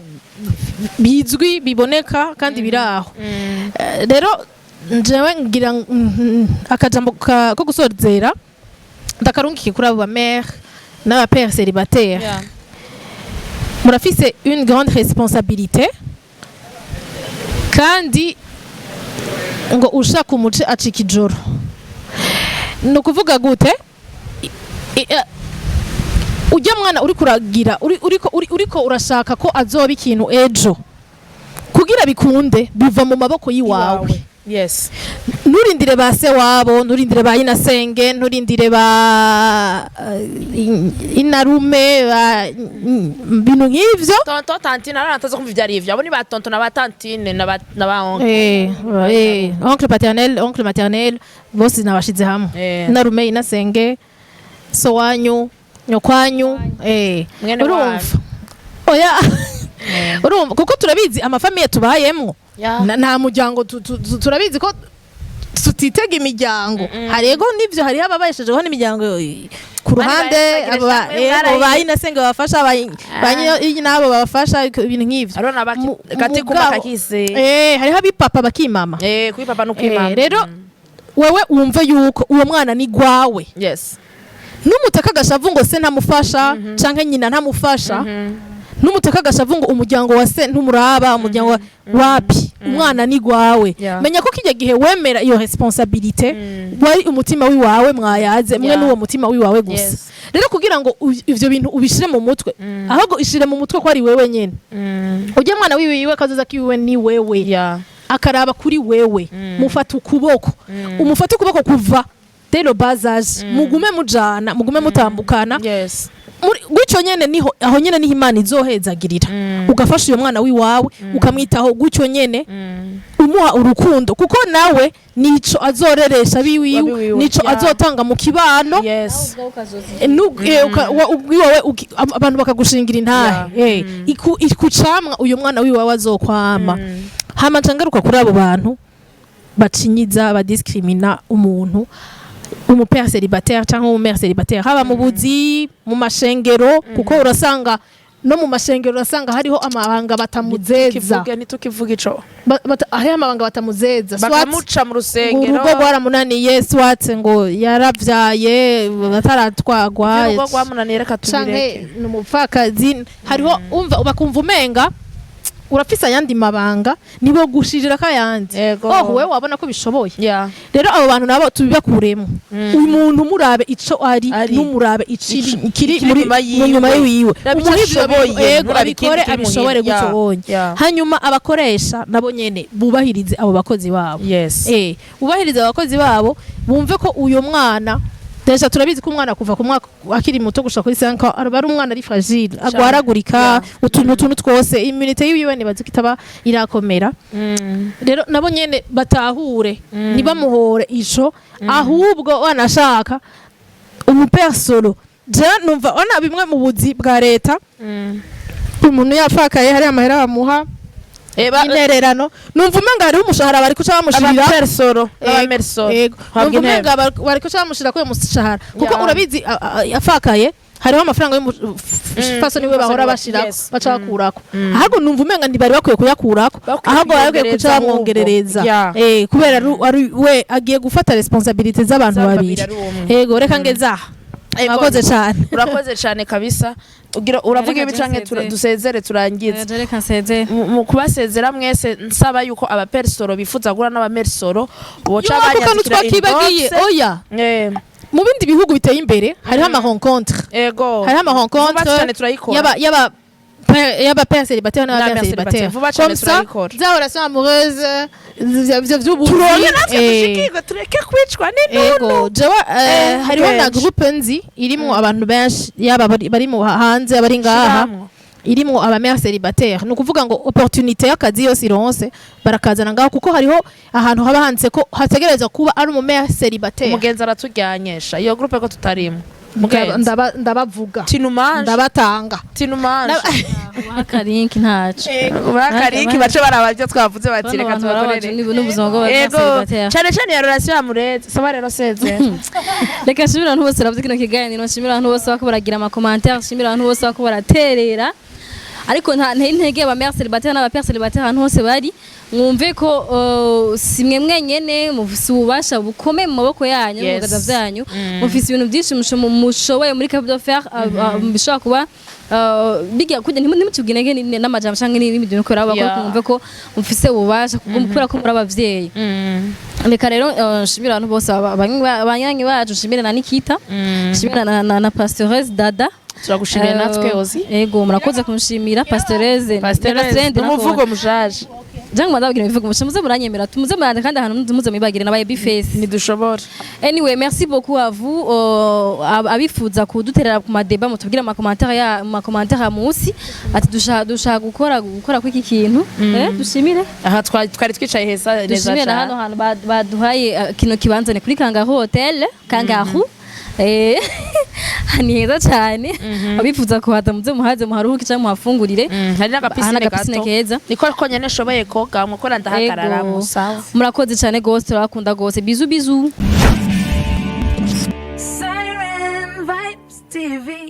bizwi, biboneka kandi biri aho. Rero njewe ngira akajambo ko gusozera ndakarungike kuri abo ba mère n'aba père célibataire. Murafise une grande responsabilité, kandi ngo ushaka umuce acika ijoro. Ni ukuvuga gute? Ujya mwana uri kuragira, uriko urashaka ko azoba ikintu ejo, kugira bikunde biva mu maboko y'iwawe. Yes. Nturindire ba se wabo, nturindire ba inasenge, nturindire ba inarume, ba bintu nk'ivyo. Tonton, tantine, arana natazi kumva ivyo ari ivyo. Abo ni ba tonton na ba tantine na ba oncle. Oncle paternel, oncle maternel, bose nabashize hamwe. Inarume, inasenge, so wanyu, nyokwanyu. Mwene. Urumva, oya, urumva, kuko turabizi ama familles tubayemwo. Nta muryango turabizi ko tutitega imiryango. Harego nivyo, hariho ababeshejeho n'imiryango ku ruhande. Bahezagire. Abo ba inasenge babafasha, ba nabo babafasha, ibintu nk'ivyo. Hariho na gati kuma kakise. Hariho abipapa bakimama. Kuri papa no kuri mama. Rero wewe wumve yuko uwo mwana ni gwawe. N'umutaka agashavu ngo se ntamufasha canke nyina ntamufasha, n'umutaka agashavu ngo umuryango wa se ntumuraba, umuryango wa wapi, umwana ni gwawe. Menya ko kijya gihe wemera iyo responsabilité, wari umutima wiwawe mwayaze mwe n'uwo mutima wiwawe gusa. Rero kugira ngo ivyo bintu ubishire mu mutwe, ahubwo ishire mu mutwe ko ari wewe nyene ujya mwana wiwiwe, kazoza kiwiwe ni wewe. Akaraba kuri wewe. Mufata ukuboko, umufate ukuboko kuva dès le bas âge, mugume mujana, mugume mutambukana. Gutyo nyene niho, aho nyene niho Imana izohezagirira. Ugafasha uyo mwana wiwawe, ukamwitaho gutyo nyene, umuha urukundo, kuko nawe nico azoreresha biwiwe, Abiwiwe, nico azotanga mu kibano. Ubwiwawe abantu bakagushingira intahe. Ikucamwa uyo mwana wiwawe azokwama. Hama nca ngaruka kuri abo bantu. Bacinyiza, badiscrimina umuntu, umupère célibataire cyangwa umumère célibataire, haba mu buzi, mu mashengero, kuko urasanga no mu mashengero urasanga hariho amabanga batamuzeza. Tukivuge, ntitukivuge ico. Hariho amabanga batamuzeza. Soit Bakamuca mu ngo rusengero. Urugo rwaramunaniye, soit ngo yaravyaye ataratwagwa, Urugo rwamunaniye, reka canke tubireke. ni umupfakazi. Hariho umva bakumva umenga urafise ayandi mabanga, nibo gushirira kayandi. Oh, wewe wabona ko bishoboye. Rero abo bantu nabo tubibakuremo. Uyu muntu murabe ico ari, Ari. numurabe ikiri ikiri kiri muri inyuma yiwe. mu nyuma yiwe. Raba ico Umuhe ivyo ashoboye, bintu, yego, nturabe ikindi abikore, kiri abishobore muhira. gutyo wonye. Hanyuma abakoresha nabo nyene bubahirize abo bakozi babo. Bubahirize abakozi babo, bumve ko uyo mwana, déjà turabizi ko umwana kuva ku mwaka akiri muto gushika kuri 5 ans aba ari umwana ari fragile, agwaragurika utuntu twose, immunité yiwe nibaza ko itaba irakomera. Rero nabo nyene batahure, ntibamuhore ico, ahubwo wanashaka umupère solo. Je numva ona bimwe mu buzi bwa leta, umuntu yapfakaye hari amahera bamuha, intererano. Numva umenga hariho umushahara bari kuca bamushirira. Abapère solo n'abamères solo. Yego. Habwa Numva intebe. umenga bari kuca bamushira kuri uwo mushahara, kuko urabizi afakaye hariho amafaranga y'umufasoni we bahora bashirako, baca bakurako. Ahubwo numva umenga ntibari bakwiye kuyakurako, Bakwiye ahubwo bari bakwiye kuca kuyongereza bamwongerereza. ahubwo. Kubera ari we agiye gufata responsabilité z'abantu z'abantu babiri. babiri ari umwe. Yego, reka ngeze aha. Ego. Mwakoze cyane. Urakoze cyane kabisa. Ugira uravuga Reka ibi canke nsezere. dusezere turangize? Reka nsezere. Mu kubasezera mwese, nsaba yuko abapères solo bifuza guhura n'abamères solo boca Yo, ako kantu banyandikira twakibagiye. inbox. Oya, mu bindi bihugu biteye imbere hariho ama rencontre, hariho ama Vuba rencontre cyane turayikora. Yaba père célibataire n'aba N'aba mère mère célibataire. célibataire. Vuba cyane Comme ça, turayikora. za relation amoureuse, ivyo vy'ubuzi. Turonke natwe dushikirwe, tureke kwicwa n'intuntu. Ego, jewe hariho na benshi. groupe nzi irimwo abantu benshi, yaba bari mu hanze, abari ngaha, Shiramwo. irimwo aba mère célibataire. Ni ukuvuga ngo opportunité y'akazi yose ironse barakazana ngaho, kuko hariho ahantu haba handitse ko hategerezwa kuba ari umu mère célibataire. Umugenzi aratujyanyesha iyo groupe ko tutarimo. Mugenzi. Ndabavuga. Tinumanje. Ndabatanga. Tinumanje. Akarinki ntaco. Bakariki bace baraba ibyo twavuze, bati reka tubakorere. N'ubuzima Ego, bw'abacélibataire. Cyane cyane ya relation amoureuse. Saba rero seze. Reka nshimire abantu bose baravye kino kiganiro, nshimire abantu bose bako baragira amacommentaire, nshimire abantu bose bako baraterera, ariko nta ntege aba mère célibataire n'aba père célibataire ahantu hose bari, mwumve ko si mwe mwenyene mufise ububasha bukomeye mu maboko yanyu, mu biganza vyanyu. Mufise ibintu byinshi mushoboye muri capable de faire, bishobora kuba bijya kujya ntimucibwe intege n'amajambo canke n'ibindi bintu kubera bakora. Mwumve ko mufise ububasha kubera ko muri abavyeyi. Reka rero nshimire abantu bose, abanywanyi bacu, nshimire na Nikita, nshimire na Pastorese Dada. Turagushimiye natwe ozi. Ego, murakoze kunshimira Pastorese. Pastorese umuvugo mushaje. Jangu ndababwira imivugo mushe, muze muranyemera, muze murande kandi ahantu muze mwibagire nabaye biface. Ntidushobora. Anyway, merci beaucoup à vous. Abifuza kuduterera ku madébats, mutubwire ama commentaire ya mu macommentaire ya munsi ati dushaka gukora kwiki kintu. Dushimire. Aha twari twicaye heza neza. Dushimire na hano cyane. hantu baduhaye kino kibanza, ni kuri Kangaroo Hotel. Kangaroo ni heza cyane. Abifuza kuhaza muze muhaze, muharuhuke cyangwa muhafungurire. Hari n'agapiscine Hari n'agapiscine gato. keza. Niko konyene nshoboye koga, mukora ndahagarara. Ego. Sawa. Murakoze cyane gose, turabakunda gose. Bisous bisous. Siren Vibes TV.